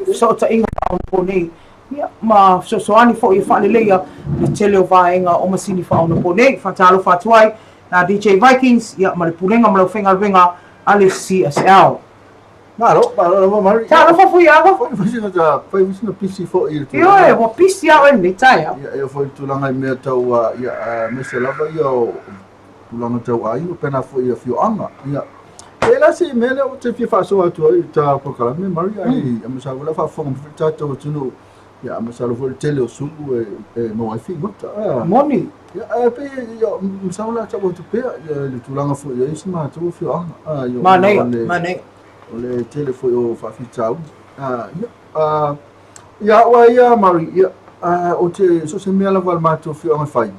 fesootaiga faaonaponei, ia, ma fesoasoani foi e faaleleia le tele o vaega o masini faaonaponei. Faatalofa atu ai Na DJ Vikings, ia, ma le Pulega ma le Aufaigaluega a le CSL. Malo, malo lava Mari. Talofa Fuiava. Fai foi sina ta, fai foi sina pisi foi i le tulaga. Ioe, ua pisi lava oe i lenei taeao. Ia, ia foi i le tulaga i mea tau, ia, aemaise lava ia o tulaga tau aiga, pena foi i afioaga. Ia, e la se mea lea ou te fia faasoa atu ai i ta polokalame Mari, ai, a masalo la faafofoga mai foi le tatou atunuu. Ia, masalo foi le tele o sulu e maua ai figota. Moni. Ia, ae pei, ia, masalo la tau atu pea, ia, le tulaga foi i ai si matou afioaga. Ia, Manaia, manaia. O le tele foi o faafitauli. Ia, ia au lava ia, Mari, ia, ou te, so o se mea lava a le matou afioaga e fai,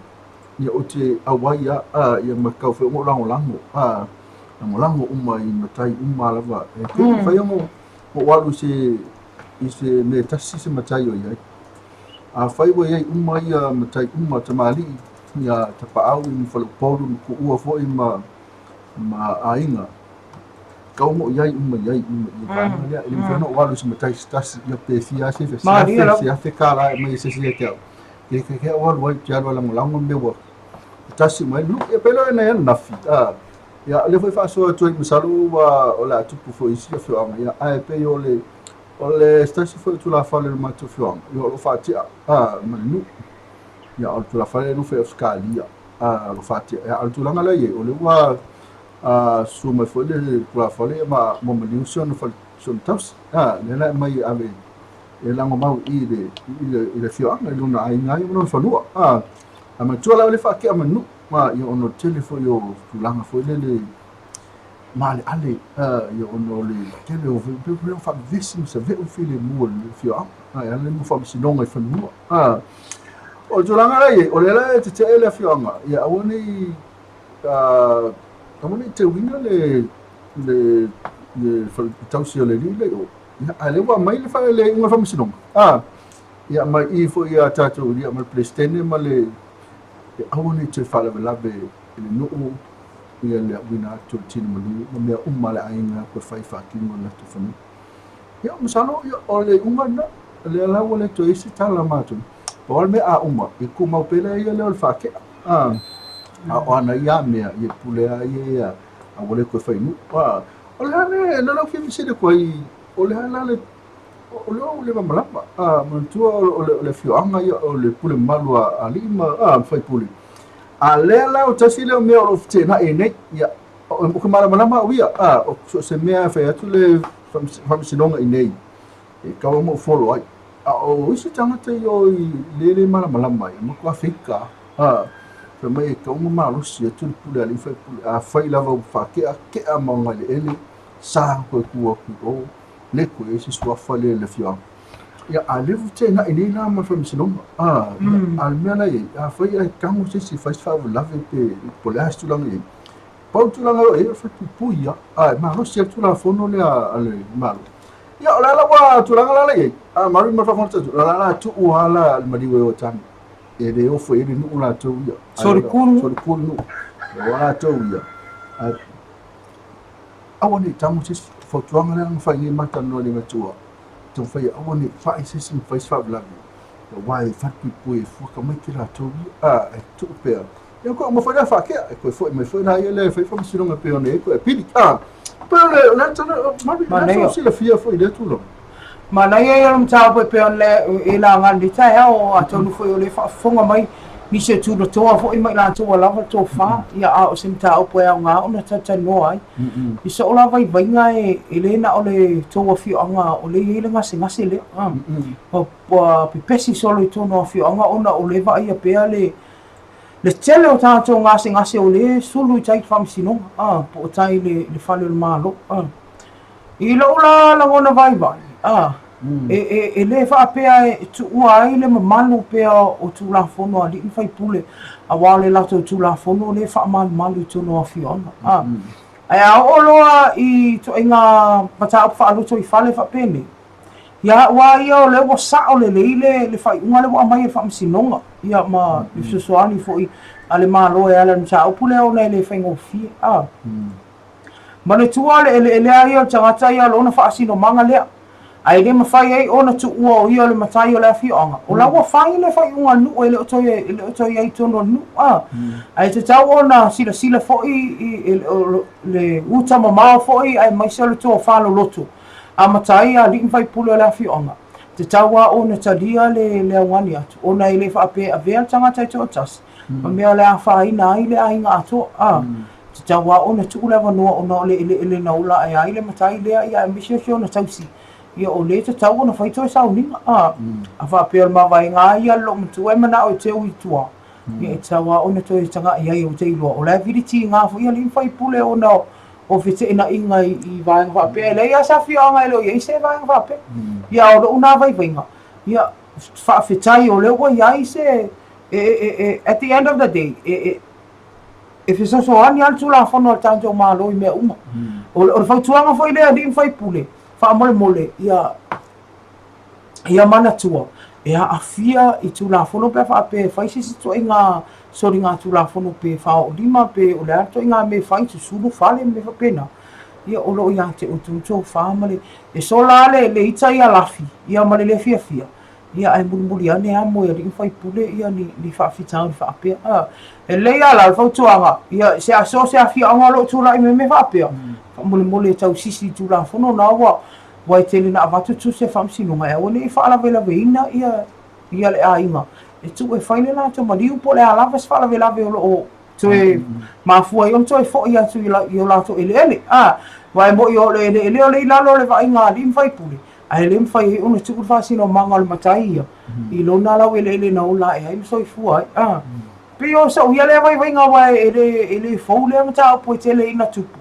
ia, ou te auai lava, ia, ma tau foi ona ou lagolago, lagolago uma i matai uma lava. E pei, mafai ona ou alu i se i se mea e tasi se matai o i ai. Afai ua i ai uma ia matai uma, tamalii, ia tapaau ma faleupolu ma tuua foi ma, ma aiga, kau mo i ai uma i ai uma i vaega lea. E le mafai ona ou alu i se matai se tasi, ia pe fia se se afe, se afe kālā e aumai e se isi ia te au. E ke ke au alu ai, te alu a lagolago mea ua tasi mai nu. Ia pei loa e nai ananafi. Ia, lea foi faasoa atu ai, masalo ua o le a tupu foi i isi afioaga, ia, ae pei o le, o le se tasi foi o tulafale o le matou afioaga, ia, o lo o faatea, a, ma le nuu. Ia, o le tulafale lea e nofo i Ausetalia, a, o lo o faatea. Ia, a o le tulaga la e i ai, o lea ua, a, susu mai foi le tulafale, ia, ma, ma maliu si ona fale, si ona tausi, a, lea la e aumai e ave e lagomau i le, i le, i le afioaga, i lona aiga ai ma lona fanua, a. Ae manatua la o lea e faatea ma le nuu. Ma ia ona o le tele foi o tulaga foi lele maaleale ia ona o le tele o pei o faavevesi ma save'u filemu o le afioaga e ala i faamasinoga i fanua. O le tulaga la e i ai, o lea la e tete'e le afioaga ia aua ne i aua ne i teuina le le le tausi o le alii lea i o, ia a o lea ua aumai le le iuga o le faamasinoga ia mai i foi ia tatou ia ma le Peresetene ma le E aua ne i toe faalavelave i le nuu ia le auina atu o le tino maliu ma mea uma a le aiga toe fai faatino i le latou fanua. Ia, masalo ia, o le iuga lena, lea la ua le toe i ai se tala a matou. Pau lava le mea a uma, ia tumau pea le ia lea o le faatea. A, a o ana ia mea, ia pule lava ia ia, a ua le toe fai nuu. A, o le a le, le lau fia fesili atu ai, o le a la le O lea ua leva malama, a manatua o le afioaga ia o le pule mamalu a alii ma faipule. A lea la o tasi lea o mea o lo o feteenai ai nei, ia, ou te malamalama au ia, a, o so o se mea e fai atu le faamasinoga i nei, e tatau lava ona ou follow ai. A o isi tagata ia o i le le malamalama ai, e matua feita lava, a, fai mai e tatau ona malosi atu le pule a alii ma faipule, afai lava ua faatea, tea ma ona eleele, sa toe tu atu i o. le koe ai se suafa lea i le afioaga. Ia, a lea ua feteenai nei la ma le faamasinoga. A, a o le mea la e i ai, afai ae tago se isi e fai se faalavelave pe po o le a se tulaga e i ai, pau le tulaga o lo o i ai o le falepuipui lava. A, e malosi lava le Tulafono lea a le Malo. Ia, o le a la ua tulaga la la i ai, a Mari ma le faafofoga atu, o le a la tuu lava la le maliu e o e tanu. E le ofo i ai le nuu latou ia. Solikulu. Solikulu nuu. E o latou ia. Ae Aua ne i tago se isi. Fautuaga lea na fai nei ma talanoa i le matua, taumafai e aua ne i fai se isi ma fai se faalavelave, aua e falepuipui e fuaka mai te latou ia, a, e tuu pea. Ia koe uma foi la faatea, e toe foi mai foi la ia lea e fai faamasinoga e pei ona i ai toe apili. A, Pei o le, o le tala, Mari, o le a sou silafia foi i lea tulaga? Manaia ia o le mataupu e pei ona e laga i lenei taeao, atonu foi o lea e faafofoga mai nisi o tulatoa foi ma i latou ua lava le tofa, ia a o se mataupu e aoga ona talatalanoa ai. I sou la vaivaiga e le na o le tou afioaga o lea e i ai le gasegase lea, ua pepesi solo i totonu o afioaga ona o lea e vaaia pea le le tele o tatou gasegase o lea e sulu i tai i le faamasinoga, po o tai i le fale o le Malo. I lou la lagona vaivai, e le faapea e tuua ai le mamalu pea o Tulafono a alii ma faipule, aua o le latou Tulafono lea e faamalumalu i totonu o afioaga. Ae a oo loa i ituaiga mataupu faalotoifale faapenei, Ia au lava ia o lea ua sao lelei le faaiuga lea ua aumai e le Faamasinoga, ia ma le fesoasoani foi a le Malo e ala i le mataupu lea ona e le faigofie. A. Manatua le eleele lava ia o le tagata ia lona faasinomaga lea, ae le mafai ai ona tuua o ia o le matai o le afioaga, o la ua fai le faaiuga a le nuu e le o toe, e le o toe i ai i totonu o le nuu. A. Ae tatau ona silasila foi i le uta mamao foi aemaise o le tofa loloto A matai alii ma faipule o le afioaga, tatau lava ona talia le augani atu, ona e le faapea e avea le tagata e toatasi ma mea o le a afaina ai le aiga atoa. A tatau lava ona tuu le avanoa ona o le eleele na ola ae ai le matai lea, ia aemaise o si ona tausi, ia o lea e tatau ona fai toe sauniga. A a faapea o le mavaega lava ia a le loomatua e manao e teu i tua, ia e tatau lava ona toe tagai i ai, ou te iloa o la e vili tiga foi alii ma faipule ona o feteenaiga i vaega faapea. E leai lava se afioaga e le o i ai se vaega faapea. Ia, a o lou na vaivaiga, ia, faafetai o lea ua i ai se, e, e, e, at the end of the day, e, e, e fesoasoani lava le Tulafono a le tatou Malo i mea uma. O le fautuaga foi lea a alii ma faipule, faamolemole, ia, ia manatua, e aafia i Tulafono pe a faapea e fai se isi ituaiga soligatulafono pe faaoolima pe o le a le ituaiga mea e fai, susulu fale ma mea faapena, ia o lo o ia te outou le tofa ma le, e sola lava le ita ia lafi, ia ma le le fiafia, ia ae mulimuli ane amo e alii ma faipule ia ni faafitauli faapea. A, e lelei lava la le fautuaga, ia se aso se afioaga o lo o tulai mai mea faapea, faamolemole e tausisi i Tulafono na ua Aua e tele na avatu tusi a faamasinoga e aua ne i faalavelaveina ia ia le aiga e tuu e fai le latou maliu po o le a lava se faalavelave o lo o toe mafua ai ona toe foi atu i o latou eleele. A, aua e moni o le eleele o lea i lalo o le vaaiga a alii ma faipule, ae le mafai ai ona tuu le faasinomaga o le matai ia i lona laueleele na ola ae ai ma soifua ai. A, pei o sou ia lea vaivaiga aua e le e le fou lea mataupu e tele ina tupu,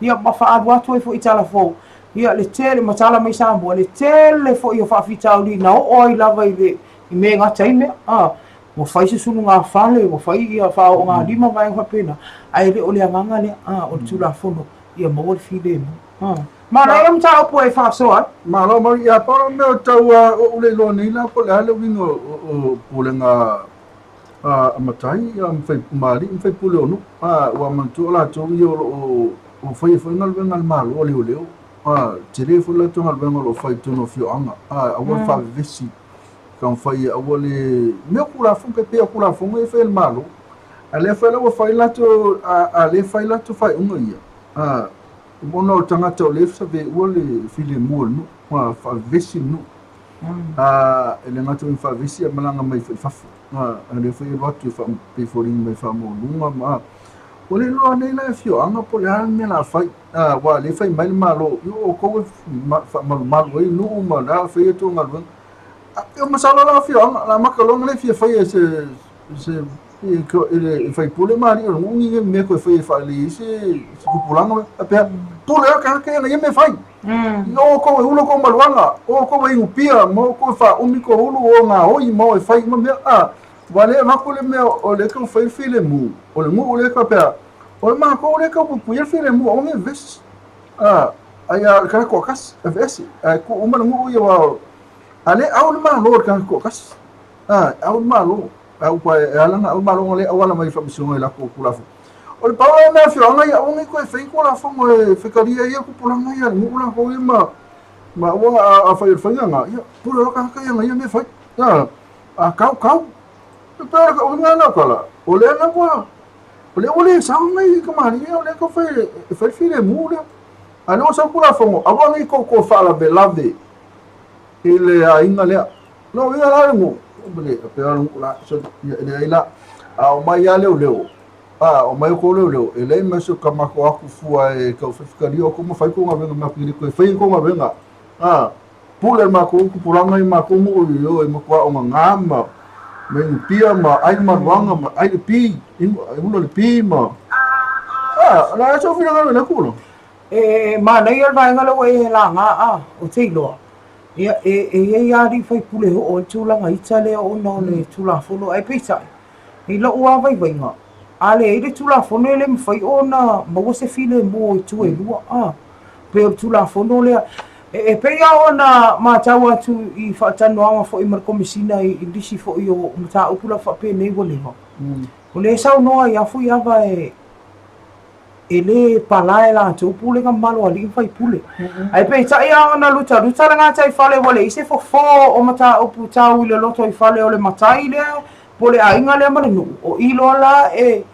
ia ma faaalu atu ai foi i tala fou. Ia, le tele, ma tala mai Samoa, le tele foi o faafitauli na oo ai lava i le i mea e gata ai mea. A, ua fai se sulugafale, ua fai ia faaoogalima ma vaega faapena, ae le o le agaga lea, a, o le Tulafono, ia maua le filemu. A, manaia mataupu e faasoa ai. Malo Mari, ia pau le mea o tau ou le iloa nei la po o le a le uiga o pulega a matai ma alii ma faipule o nuu. Ua manatua o latou ia o lo o faia foi galuega a le Malo a leoleo. Tele foi le latou galuega o lo o fai i totonu o afioaga. Aua le faavevesi, taumafai e aua le... mea o Tulafono, e pei o Tulafono ia e fai e le Malo. A lea foi la ua fai latou, a lea fai latou faaiuga ia, ona o le tagata o lea e saveua le filemu o le nuu, faavevesi le nuu. E le gata ina faavesi ae malaga mai foi i fafo. A lea foi e alu atu e pei e foliga mai e faamaualuga ma ua le iloa nei la e afioaga po o le a le mea o le a fai. Aua o lea e fai mai le Malo, ia o outou e faamalumalu ai nuu ma o le a fai a outou galuega. Ia masalo la afioaga, o le a amata loa ona le fia faia e se i le faipule ma alii o le nuu ni mea toe faia e faalelei ai se tupulaga faapea, pule lava le tagata ia na ia mea e fai. Ia o outou e ula outou maluaga, o outou e inu pia, ma o outou e faaumi tou ulu, o gaoi ma o e fai uma mea. A, ua le avatu le mea o lea e tau fai le filemu, o le nuu lea e faapea, o le matou lea e tau puipuia le filemu, aua ne i vevesi. A, ai a o le tagata toatasi, aveese, ae tuu uma le nuu ia, aua a lea e au le Malo i le tagata toatasi. A, e au le Malo. Aua e ala ona au le Malo ona lea e auala mai i le Faamasinoga i latou Tulafono. O le pau lea o mea afioaga ia, aua ne i toe fai ni Tulafono e fetalia ai tupulaga ia a le nuu latou ia ma ma aua a fai o le faiga lena, ia pule loa tagata ia na ia mea e fai. A, a kau, kau. E pei o le uiga lena o tala, o lea la ua, o lea ua le sao nai tamalii ia, o lea e tau fai e fai le filemu lea. A lea ua sau Tulafono, aua ne i tou toe faalavelave i le aiga lea. Lona uiga la o le nuu, e pei o le nuu la, ia e leai la, a omai lava leoleo, a omai outou leoleo, e leai ma se tama o atu fua e tau fetalia outou ma fai tou galuega matou te le toe faia ni tou galuega. A, pule le matou tupulaga i matou nuu i o e matua ogaga ma ma inu pia ma ai maruaga ma ai le pi, inu, ula le pi ma... A, o le a sou finagalo i lea tulaga? E manaia le vaega lea ua e laga a, ou te iloa, ia, e i ai lava alii faipule e oo ai le tulaga ita lea ona o le Tulafono. Ae peitai, i lou lava vaivaiga, a leai le Tulafono e le mafai ona maua se filemu i itu e lua. A, pei o le Tulafono lea. E pei lava ona matau atu i faatalanoaga foi ma le Komesina i nisi foi o mataupu lava faapenei ua leva, o lea e saunoa ai lava Fuiava e e le pala e latou pulega mamalu a alii ma faipule. Ae peitai lava ona lutaluta le gataifale ua leai se fofo o mataupu tau i le lotoifale o le matai lea po o le aiga lea ma le nuu, o i loa la e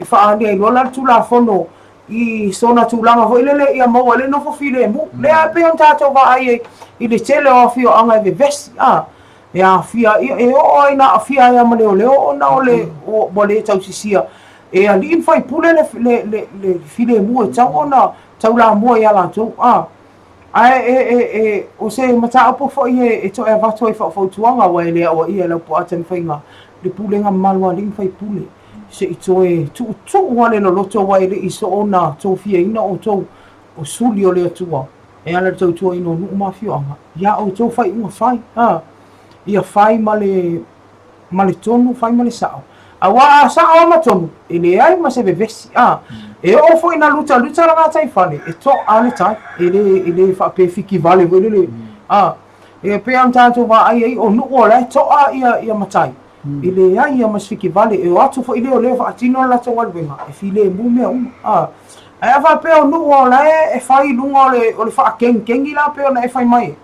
faaali ai loa la le Tulafono i sona tulaga foi lele ia maua ai le nofo filemu. Lea e pei ona tatou vaai ai i le tele o afioaga e vevesi, a, e aafia, ia, e oo lava ina aafia ai lava ma leoleo ona o le ua le tausisia e alii ma faipule le, le, le, le filemu e tatau ona taulamua ia latou. A, ae e, e, e, o se mataupu foi e, e toe avatu ai faufautuaga, aua e le aoaia e Laupua Tamafaiga le pulega mamalu a alii ma faipule, se i toe tuutuu lava le loloto aua e le i soona tofiaina outou o suli o le Atua e ala i le tautuaina o nuu ma afioaga, ia outou faaiuga fai, a, ia fai ma le, ma le tonu, fai ma le sao. Aua a sao lava ma tonu, e leai ma se vevesi, a. E oo foi ina lutaluta le gataifale, e to'a le tai, e le, e le faapea e fitivale foi lele, a. E pei ona tatou vaai ai, o nuu o la e to'a ia, ia matai, e leai lava ma se fitivale, e o atu foi leoleo faatino le latou galuega, e filemu mea uma, a. Ae a faapea o nuu o la e fai i luga o le, o le faakegikegi la pei ona e fai mai ai,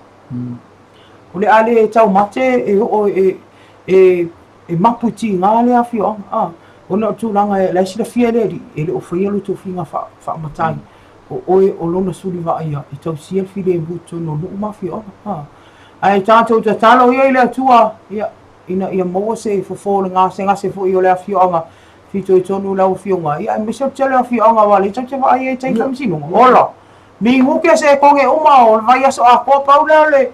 O le a le taumate e oo e, e, e mapu i tiga lea afioaga, a, ona o le tulaga e, la e silafia e le Alii, e le o faia lo tofiga faa, faamatai, o oe o lona suli vaaia e tausia le filemu i totonu o nuu ma afioaga, a. Ae tatou tatalo ia i le Atua, ia, ina ia maua se fofo o le gasegase foi o le afioaga fitoitonu i lau Afioga, ia, aemaise o le tele o afioaga aua o lea tatou te vaai ai i tai faamasinoga. Ola! Minute sekone uma o le vaiaso atoa pau lea o le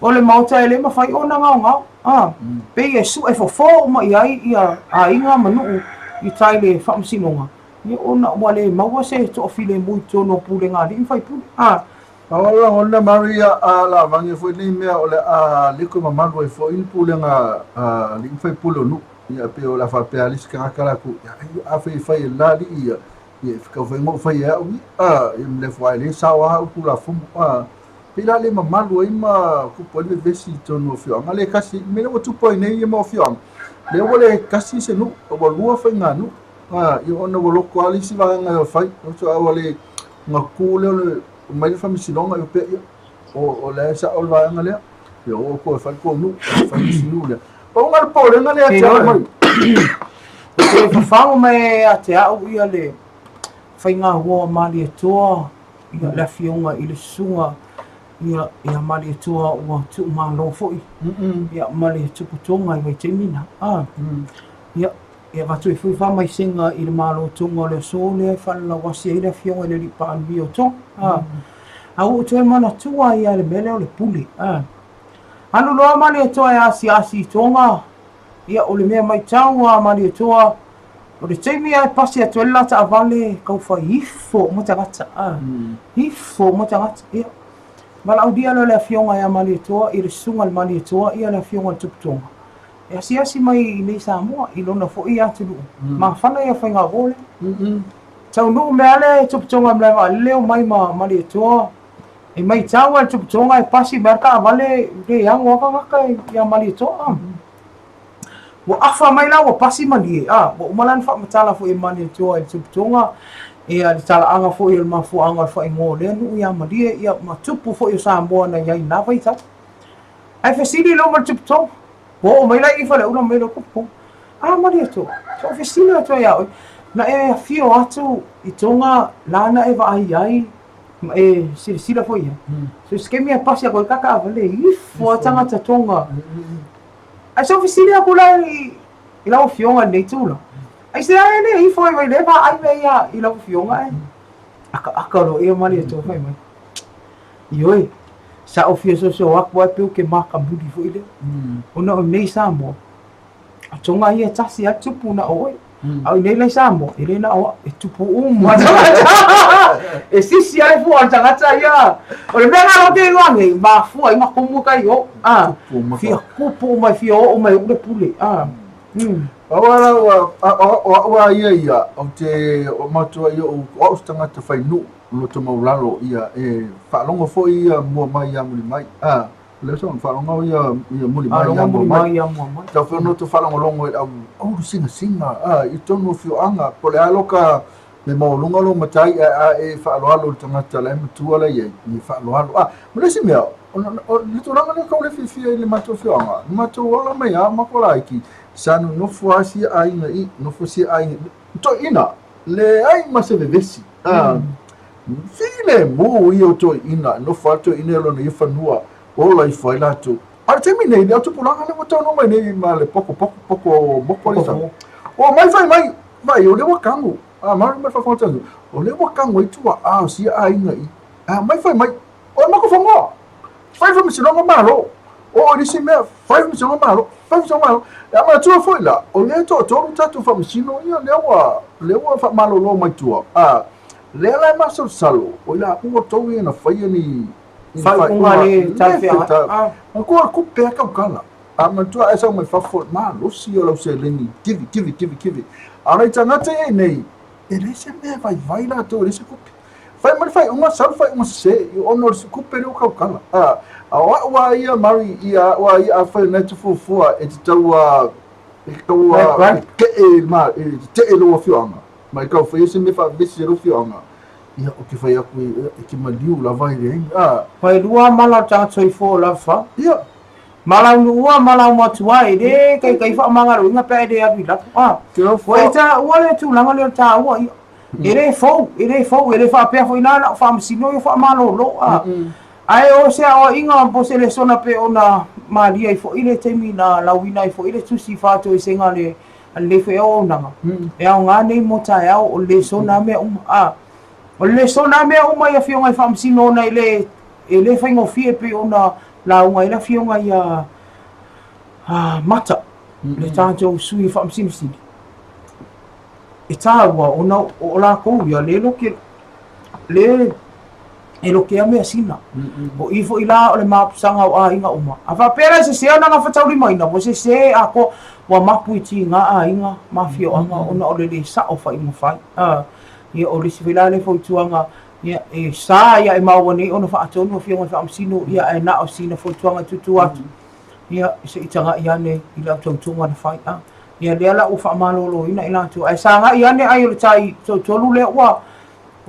o le maota e le mafai ona gaogao. A, pei e sue fofo uma i ai ia aiga ma nuu i tai le faamasinoga, ia ona ua le maua se toafilemu i totonu o pulega a alii ma faipule. A. Pau lava lagona Mary a lavage foi nei mea o le a le toe mamalu ai foi le pulega a alii ma faipule o nuu. Ia pei o le a faapea le isi tagata latou, ia afai e fai e le la alii ia, Ia, e tau fai ona ou fai e au ia, a, ia ma le ae le sao lava au Tulafono, a, pei la le mamalu ai ma tupu ai le vevesi i totonu o afioaga. Le tasi, le mea lea ua tupu ai nei ia mau afioaga, lea ua le tasi se nuu, ua lua faiganuu, a, ia ona ua loto lava le isi vaega e fai, a ua le ona tu lea o le omai le faamasinoga e faapea, ia, o la e sao le vaega lea, ia o outou e fai le tou nuu, fai le isi nuu lea. Pau lena o le popolega lea ia te au mai. E toe fafago mai ia te au ia le faigauoa Malietoa, ia le afioga i le susuga ia ia Malietoa ua tuumalo foi ia ma le Tupu Toga i vaitaimi na. A, ia e avatu ai foi faamaisega i le Malo Toga o le aso lea e faalelauasi ai le afioga i le Alii Palemia o Toga. A, a ua ou toe manatua ai lava i le mea lea o le pule. A, alu loa Malietoa e asiasi i Toga, Ia, o le mea maitau a Malietoa, o le taimi lava e pasi atu ai le la taavale, tau fai ifo uma tagata, a, ifo uma tagata. Ia, valaaulia lea o le afioga ia Malietoa, i le susuga i le Malietoa, ia le afioga i le Tupu Toga, e asiasi mai i inei i Samoa, i lona foi atunuu, mafana ia faigauo lea. Taunuu mea le Tupu Toga i le malae vaalele, omai ma Malietoa, E maitau a le Tupu Toga e pasi mai le taavale le ano a tagata ia Malietoa. Ua afa mai la ua pasi malie, a, ua uma la ona faamatala foi e Malietoa i le Tupu Toga ia le talaaga foi o le mafuaaga o le faaigoa o lea nuu ia Malie, ia ma tupu foi o Samoa na i ai i na vaitau. Ae fesili loa ma le Tupu Toga, ua oo mai la i Faleula mai le Tupu Toga, a Malietoa, se i ou fesili atu ai ia oe, na e afio atu i Toga la na e vaai ai? Ma e silasila foi ia. So se taimi e pasi aku ai ka taavale, ifo a tagata Tonga. Ae sa ou fesili atu la i lau afioga i lenei tulaga, aisea e le ifo ai mai lea vaai mea ia i lau afioga ae akaaka loa ia ma le Atua fai mai. Ioe, sa ou fia soso atu ae pei ou te matamuli foi lea. Ona o nei Samoa, o Tonga ia e tasi lava le tupu na o oe. A o inei la i Samoa, e le na o au, e tupu uma tagata. E sisi lava le fua o le tagata ia. O le mea lena ou te iloa nei, mafua ai ona tumu tai o. Fia tupu uma, e fia oo mai i ou le pule. Pau lava la, o au lava ia ia, ou te, o matua ia, o au se tagata fai nuu, loto maulalo, ia, e faalogo foi ia mua mai ia muli mai. O lea sa faalogo ia ia muli mai ia mua mai. Ia mua mai. Tau foi no faalogologo i le au ulu singasinga a i totonu o afioaga po o le a loka le maualuga o lou matai ae a e faaaloalo i le tagata la e matua la e i ai ia faaaloalo. A ma le isi mea o le tulaga lea tau le fiafia i le matou afioaga na matou ola mai lava matou laiti sa nonofo lava sia aiga i nofo sia aiga i toeaiina leai ma se vevesi a Filemu ia o toeaiina, nofo lava toeaiina i lona ia fanua, ola ifo ai latou. A o le taimi nei, le au tupulaga lea ua taunuu mai nei ma le poko poko poko moko le sau. Ua mai fai mai, vai o lea ua tago. A malu mai faafofoga tau, o lea ua tago ai tuaa o sia aiga i. A mai fai mai, o le matou fanua. Fai faamasinoga Malo. Oo i le isi mea, fai faamasinoga Malo, fai faamasinoga Malo. A manatua foi la, o lea e toatolu tatou faamasino ia, lea ua, lea ua faamalolo mai tua. A, lea la e masalosalo, o i laua tou ia na faia ni faaiuga le talafeagai. Manatua tupe a tautala. A manatua a e sau mai fafo, malosi ia o lau seleni, kivi, kivi, kivi, kivi. A o nai tagata ia i nei, e leai se mea e vaivai latou, e leai se tupe. Fai mai le faaiuga, sau le faaiuga sese, ona o le tupe lea ua tautala. A, a o au lava ia, Murray, ia au lava ia, afai o lena e te fuafua, e tatau a, e tatau a, e tetee ma, e tetee lou afioaga, ma e tau faia se mea faavevesi i lou afioaga, ia, ou te fai atu, e te maliu lava i le aimi, a. Paelua mala o le tagata soifua o lava fa. Ia. Mala unuua, mala umatua, e le taitai faamagaloina pe a e le alu i lalo. A. Ua e taua le tulaga lea o le taua, ia. E le fou, e le fou, e le faapea foi la na o faamasino ia faamalolo. A. Ae o se aoaiga po o se lesona pei ona malie ai foi le taimi na lauina ai foi le tusi faatoesega a le a lenei foi auaunaga, e aoga nei mo taeao, o le lesona a mea uma. A. O le lesona a mea uma i afioga i faamasino ona e le e le faigofie pei ona lauga ai le afioga ia Mata, le tatou sui faamasinosino. E tāua ona o lakou ia le loke le e lokea measina. O i foi la o le mapusaga o aiga uma. A faapea la e sese ona gafataulimaina, ua sese atoa, ua mapu i tiga aiga ma afioaga ona o le le sao faaiuga fai. Ia o le isi foi la lea fautuaga, ia e sa ia e maua nei ona faatonu afioga i faamasino, ia ae na o sina fautuaga e tuutuu atu, ia se i tagai ane i lau tautoga na fai. Ia lea la ua faamaloloina i latou, ae sagai ane ai o le tai toatolu lea ua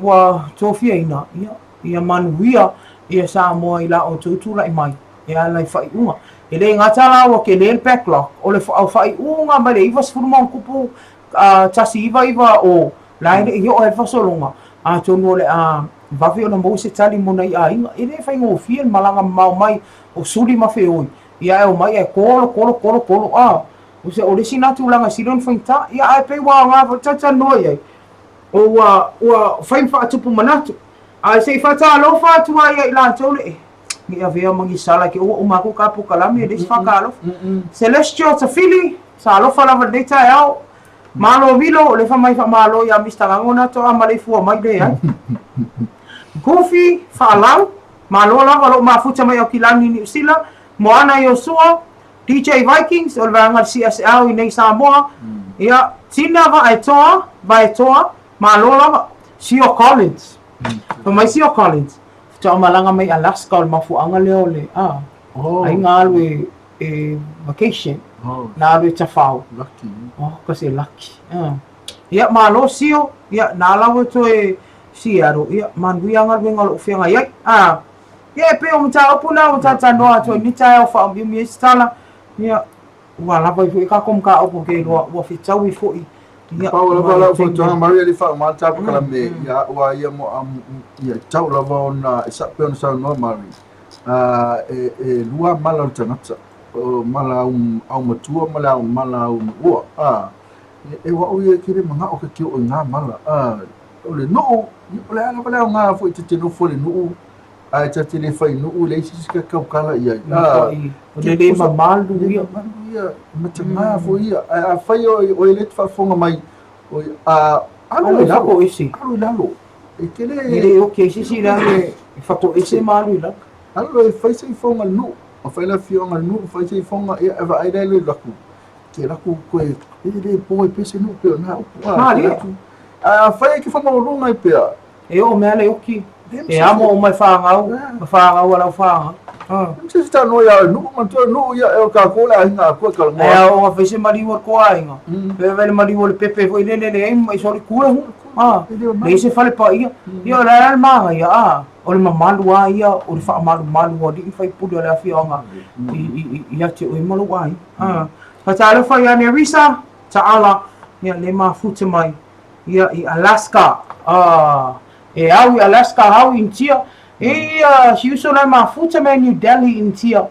ua tofiaina, ia, ia manuia ia Samoa i la outou tulai mai e ala i faaiuga. E le gata la ua tele le backlog, o le faaiuga mai le 90 ma ono tupu 1990 la e le i oo ai le fasologa, atonu o le a vave ona maua se tali mo nai aiga. E le faigofie le malaga mamao mai o suli ma feoi, ia ae omai ae kolo kolo kolo kolo a. O se o le isi lena tulaga e sili ona faigata. Ia ae pei ua aoga foi le talatalanoa i ai, o ua ua fai ma faatupu manatu. Ae se i faatalofa atu ai ia i latou le ne i avea ma ni sala ke ua uma atu ka polokalame e leai se faatalofa. Celestial Tafili, sa alofa lava i lenei taeao. Malo Milo, o lea fai mai faamalo ia Mister Gagona toa maleifua mai leai. Goofy, Faalau, malo lava lou mafuta mai Aukilani, Niu Sila. Moana Iosua, DJ Vikings, o le vaega o le CSL i nei Samoa. Ia, Tina Vaetoa, Vaetoa, malo lava. Sio Collins. Fai mai Sio Collins, faatoa malaga mai Alaska o le mafuaaga lea o le, a, oh. Aiga alu e, e vacation. Oh. Na alu e tafao. Lucky. Oh, ka se lucky. Ia, malo Sio. Ia, na lava e toe Seattle. Ia, manuia galuega o lou feagai ai. Ah. Ia, e pei o mataupu na ua talatalanoa atu ai i lenei taeao faaumiumi ai se tala, ia, ua lava ai foi kākou mataupu ou te iloa ua fetaui foi Ia, Pau lava ma lau le taimi fautuaga lea. Maria e le i faauma le ta polokalame ia au lava ia mo ia e tatau lava ona e sao pei ona saunoa Mari e e lua mala o le tagata o mala au aumatua ma le au mala aunuua a e o au ia e te le manao ta te oo i na mala a o le nuu o le a lava le aoga foi e ta te nofo i le nuu ae ta te le fai nuu e leai se isi ta te tautala i ai a O le le mamalu ia. Mamalu ia, mataga foi ia. Ae afai o oe lea e te faafofoga mai, oi, a, alu i lalo. Alu i lalo. E te le... E le oki ai se isi i lalo e fatoese ma alu i lalo. Alu e fai se ifoga i le nuu. A fai le afioaga i le nuu, fai se ifoga, ia e vaai la e alu atu. Te alu atu toe, e le po ai pea se nuu pei o na upu. Malie. Ae afai e te whakamaualuga ai pea. E oo mea le oki. E amo uma e whāngau, ma whāngau a lau whāngau. Se se talanoa ia nuu, manatua nuu ia e o kākou le aiga akua e talanoa. Ae a oo ina fai se maliu a le koa aiga, pe vave le maliu o le pepe foi lele leai ma i soli kuehu, a, leai se fale paia. Ia o le a la le manaia, a, o le mamalu lava ia o le faamalumalu o alii ma faipule o le afioaga ia te oe ma lou aiga. A, Fatalofa ia Nerisa, Taala, ia le mafuta mai ia i Alaska. A, e au i Alaska, au i Initia. E ia si uso la e mafuta mai New Delhi, Initia.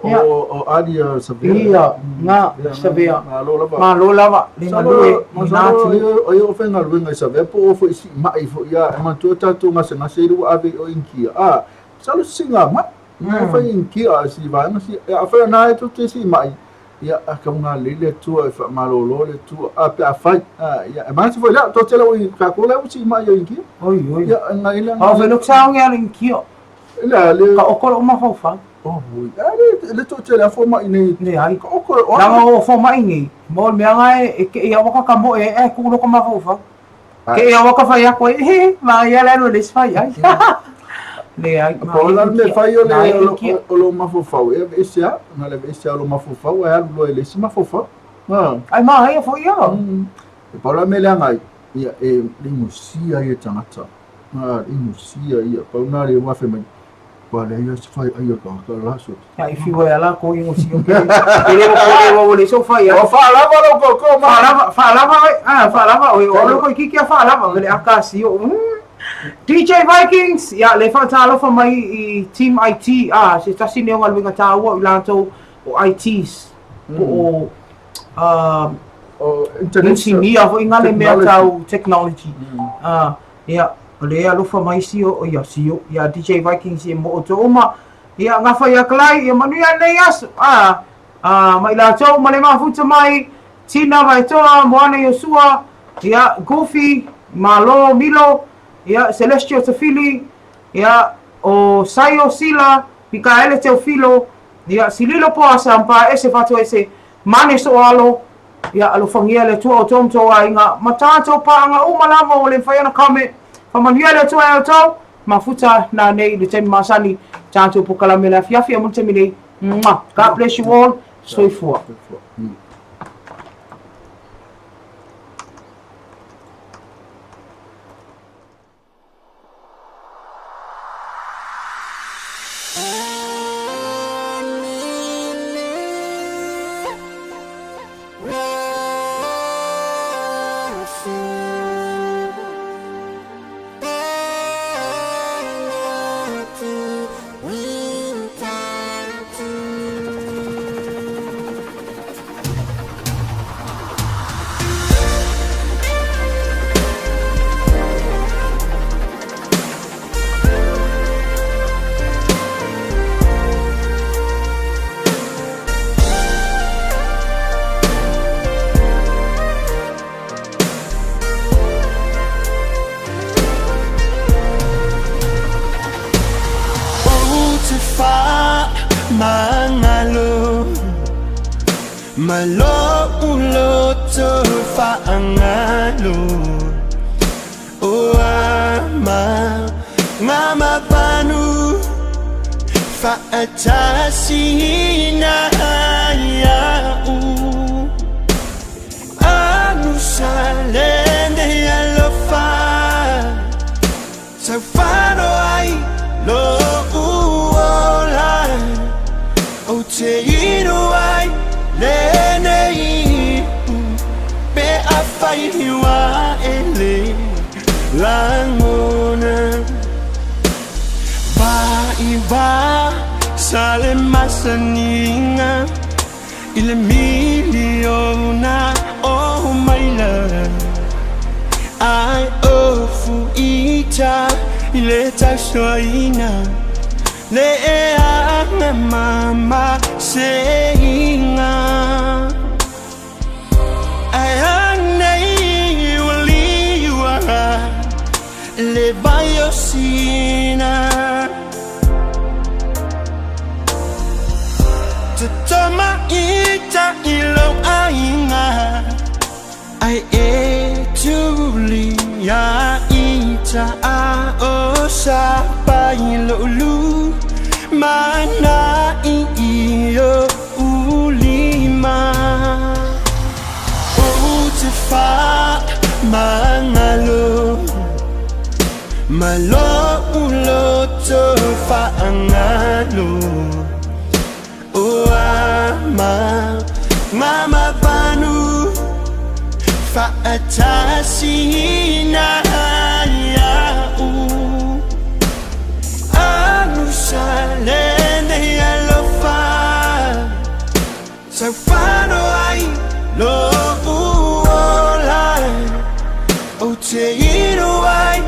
Ia. O Adia Savea. Ia, nga, Savea. Malo lava. Malo lava, le galue i na atunuu. O ia o faigaluega i Savea po o foi siimai foi ia, e manatua tatou gasegase i le ua ave i o i Initia. A, masalo se siiga mai. Nga fai i Initia, si vaega si, afai o na e tou te siimai, Ia, a taugalei le Atua e faamalolo le Atua, a pe afai, a, ia, e manatu foi lea, toatele o i kākou la ua siimai i Inikia. Oi, oi. Ia, na ila. Au fai lok saongi ala Inikia. Le, le. Ka oko lou mafaufau. Oh, oi. A, le, le toatele a fomai nei. Leai. Ka oko, o. Leaga o fomai nei, mo le mea na e ke ia waka ka moe e ku loko mafaufau. Ke ia waka fai aku ai, he, ma ia le alu e le isi fai ai. Leai, ma Po o le mea fai o le o lou mafaufau, e aveese lava, na o le aveese lava o lou mafaufau ae alu loa i le isi mafaufau. Ai manaia foi ia. E pau la mea leaga ai, ia e le inosia ia tagata. Le inosia ia, pau lena le ua fai mai, Ua leai lava se fai ai a le tagata la so. Ia i fiu ai a lakou i inosia ke ke le o o le so fai ai. Ua faalava lou koko ma. Faalava, faalava oe, ah, faalava oe, o loko itiiti a faalava, me le aka sio. DJ Vikings, ia le faatalofa mai i Team IT, ah, se tasi nei o galuega taua o i latou o ITs, po o O internet. Engineer foi nga le mea tau technology. Ah, ia, o le alofa mai sio, ia sio, ia DJ Vikings e mo outou uma. Ia, gafa ia Kalai, ia manuia lenei aso. Ah, ah, ma i latou ma le mafuta mai, Tina Vaetoa, Moana Iosua, ia, Goofy, Malo, Milo, ia, Celestial Tafili, ia, o Saio Sila, Mikaele Teofilo, ia, Sililo Poasa, Mpaese Fatoese, Mane Soalo, ia, alofagia le Atua outou ma tou aiga, ma tatou paaga uma lava ua le mafai ona comment. Faamanuia le Atua ia outou, mafuta nanei i le taimi masani, tatou polokalame le afiafi a mo le taimi nei. Mwah! God bless you all. Soifua. Ou te faamagalo ma lou loto faagalo o ama ngamavanu faatasina ia'u anusalene alofa taufano ai lo'u ola ou te inu ai lenei ipu pe afai. afaiwa ele lagona. Vaiva sa le masaniga i le miliona o maila, ai ofuʻita i le tausoaina le eaga mamaseiga. Ae anei ua liua le vai o sina. Totomaʻita i lou aiga, ai e tulia ita a o sapai loʻu mana i i o ulima. Ou te faamagalo ma lou loto faagalo, o ama mamavanu fa'atasina ia'u. Agusa lenei alofa saufano ai lo'u ola, ou te inu ai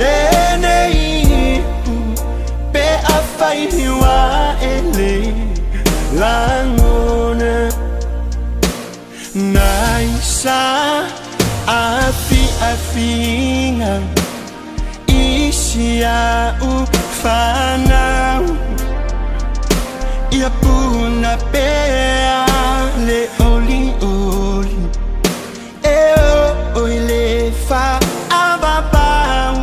lenei ipu pe afaiwa e le lagona. Naisa afiafiga isi a'u fanau, ia puna pea le olioli e oo i le fa'avavau.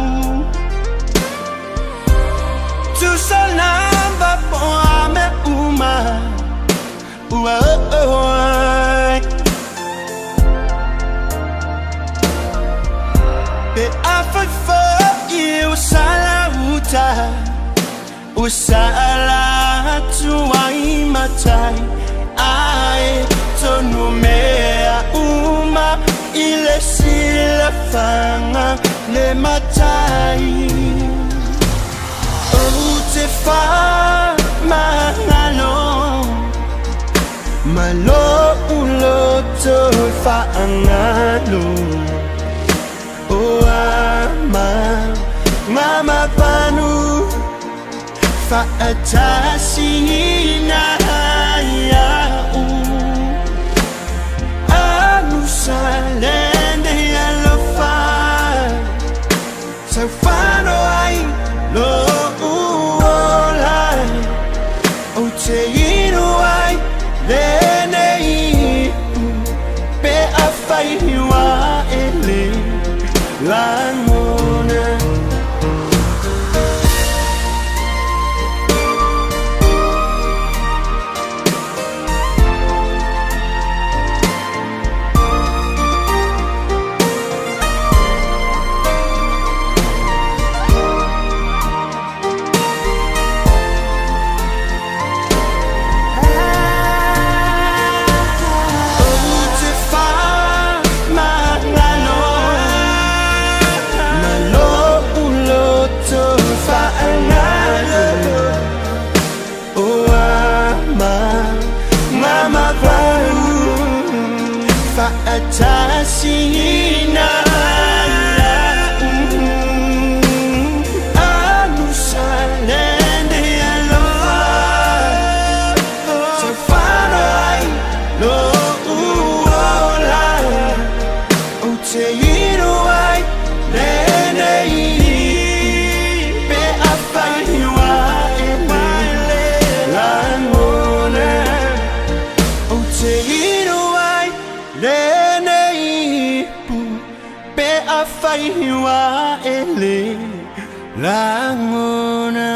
Tusa lava po a mea uma ua oo ai, pe afai fo'i ua salauta, ua sala atu ai matai, ae tonu mea uma i le silafaga le matai. Ou te faamagalo ma lou loto faagalo, o ama mamavanu fa'atasina ia'u. Agusa lenei alofa saufano ai lo'u ola, ou te inu ai lenei ipu pe afaiwa e le lagona. Ou te faamagalo ma lou loto faagalo, o ama mamavanu fa'atasina ia'u. Agusa lenei alofa saufano ai lo'u ola, ou te inu ai lenei pe afaiwa e le lagona. Ou te inu ai lenei ipu pe afaiwa e le lagona.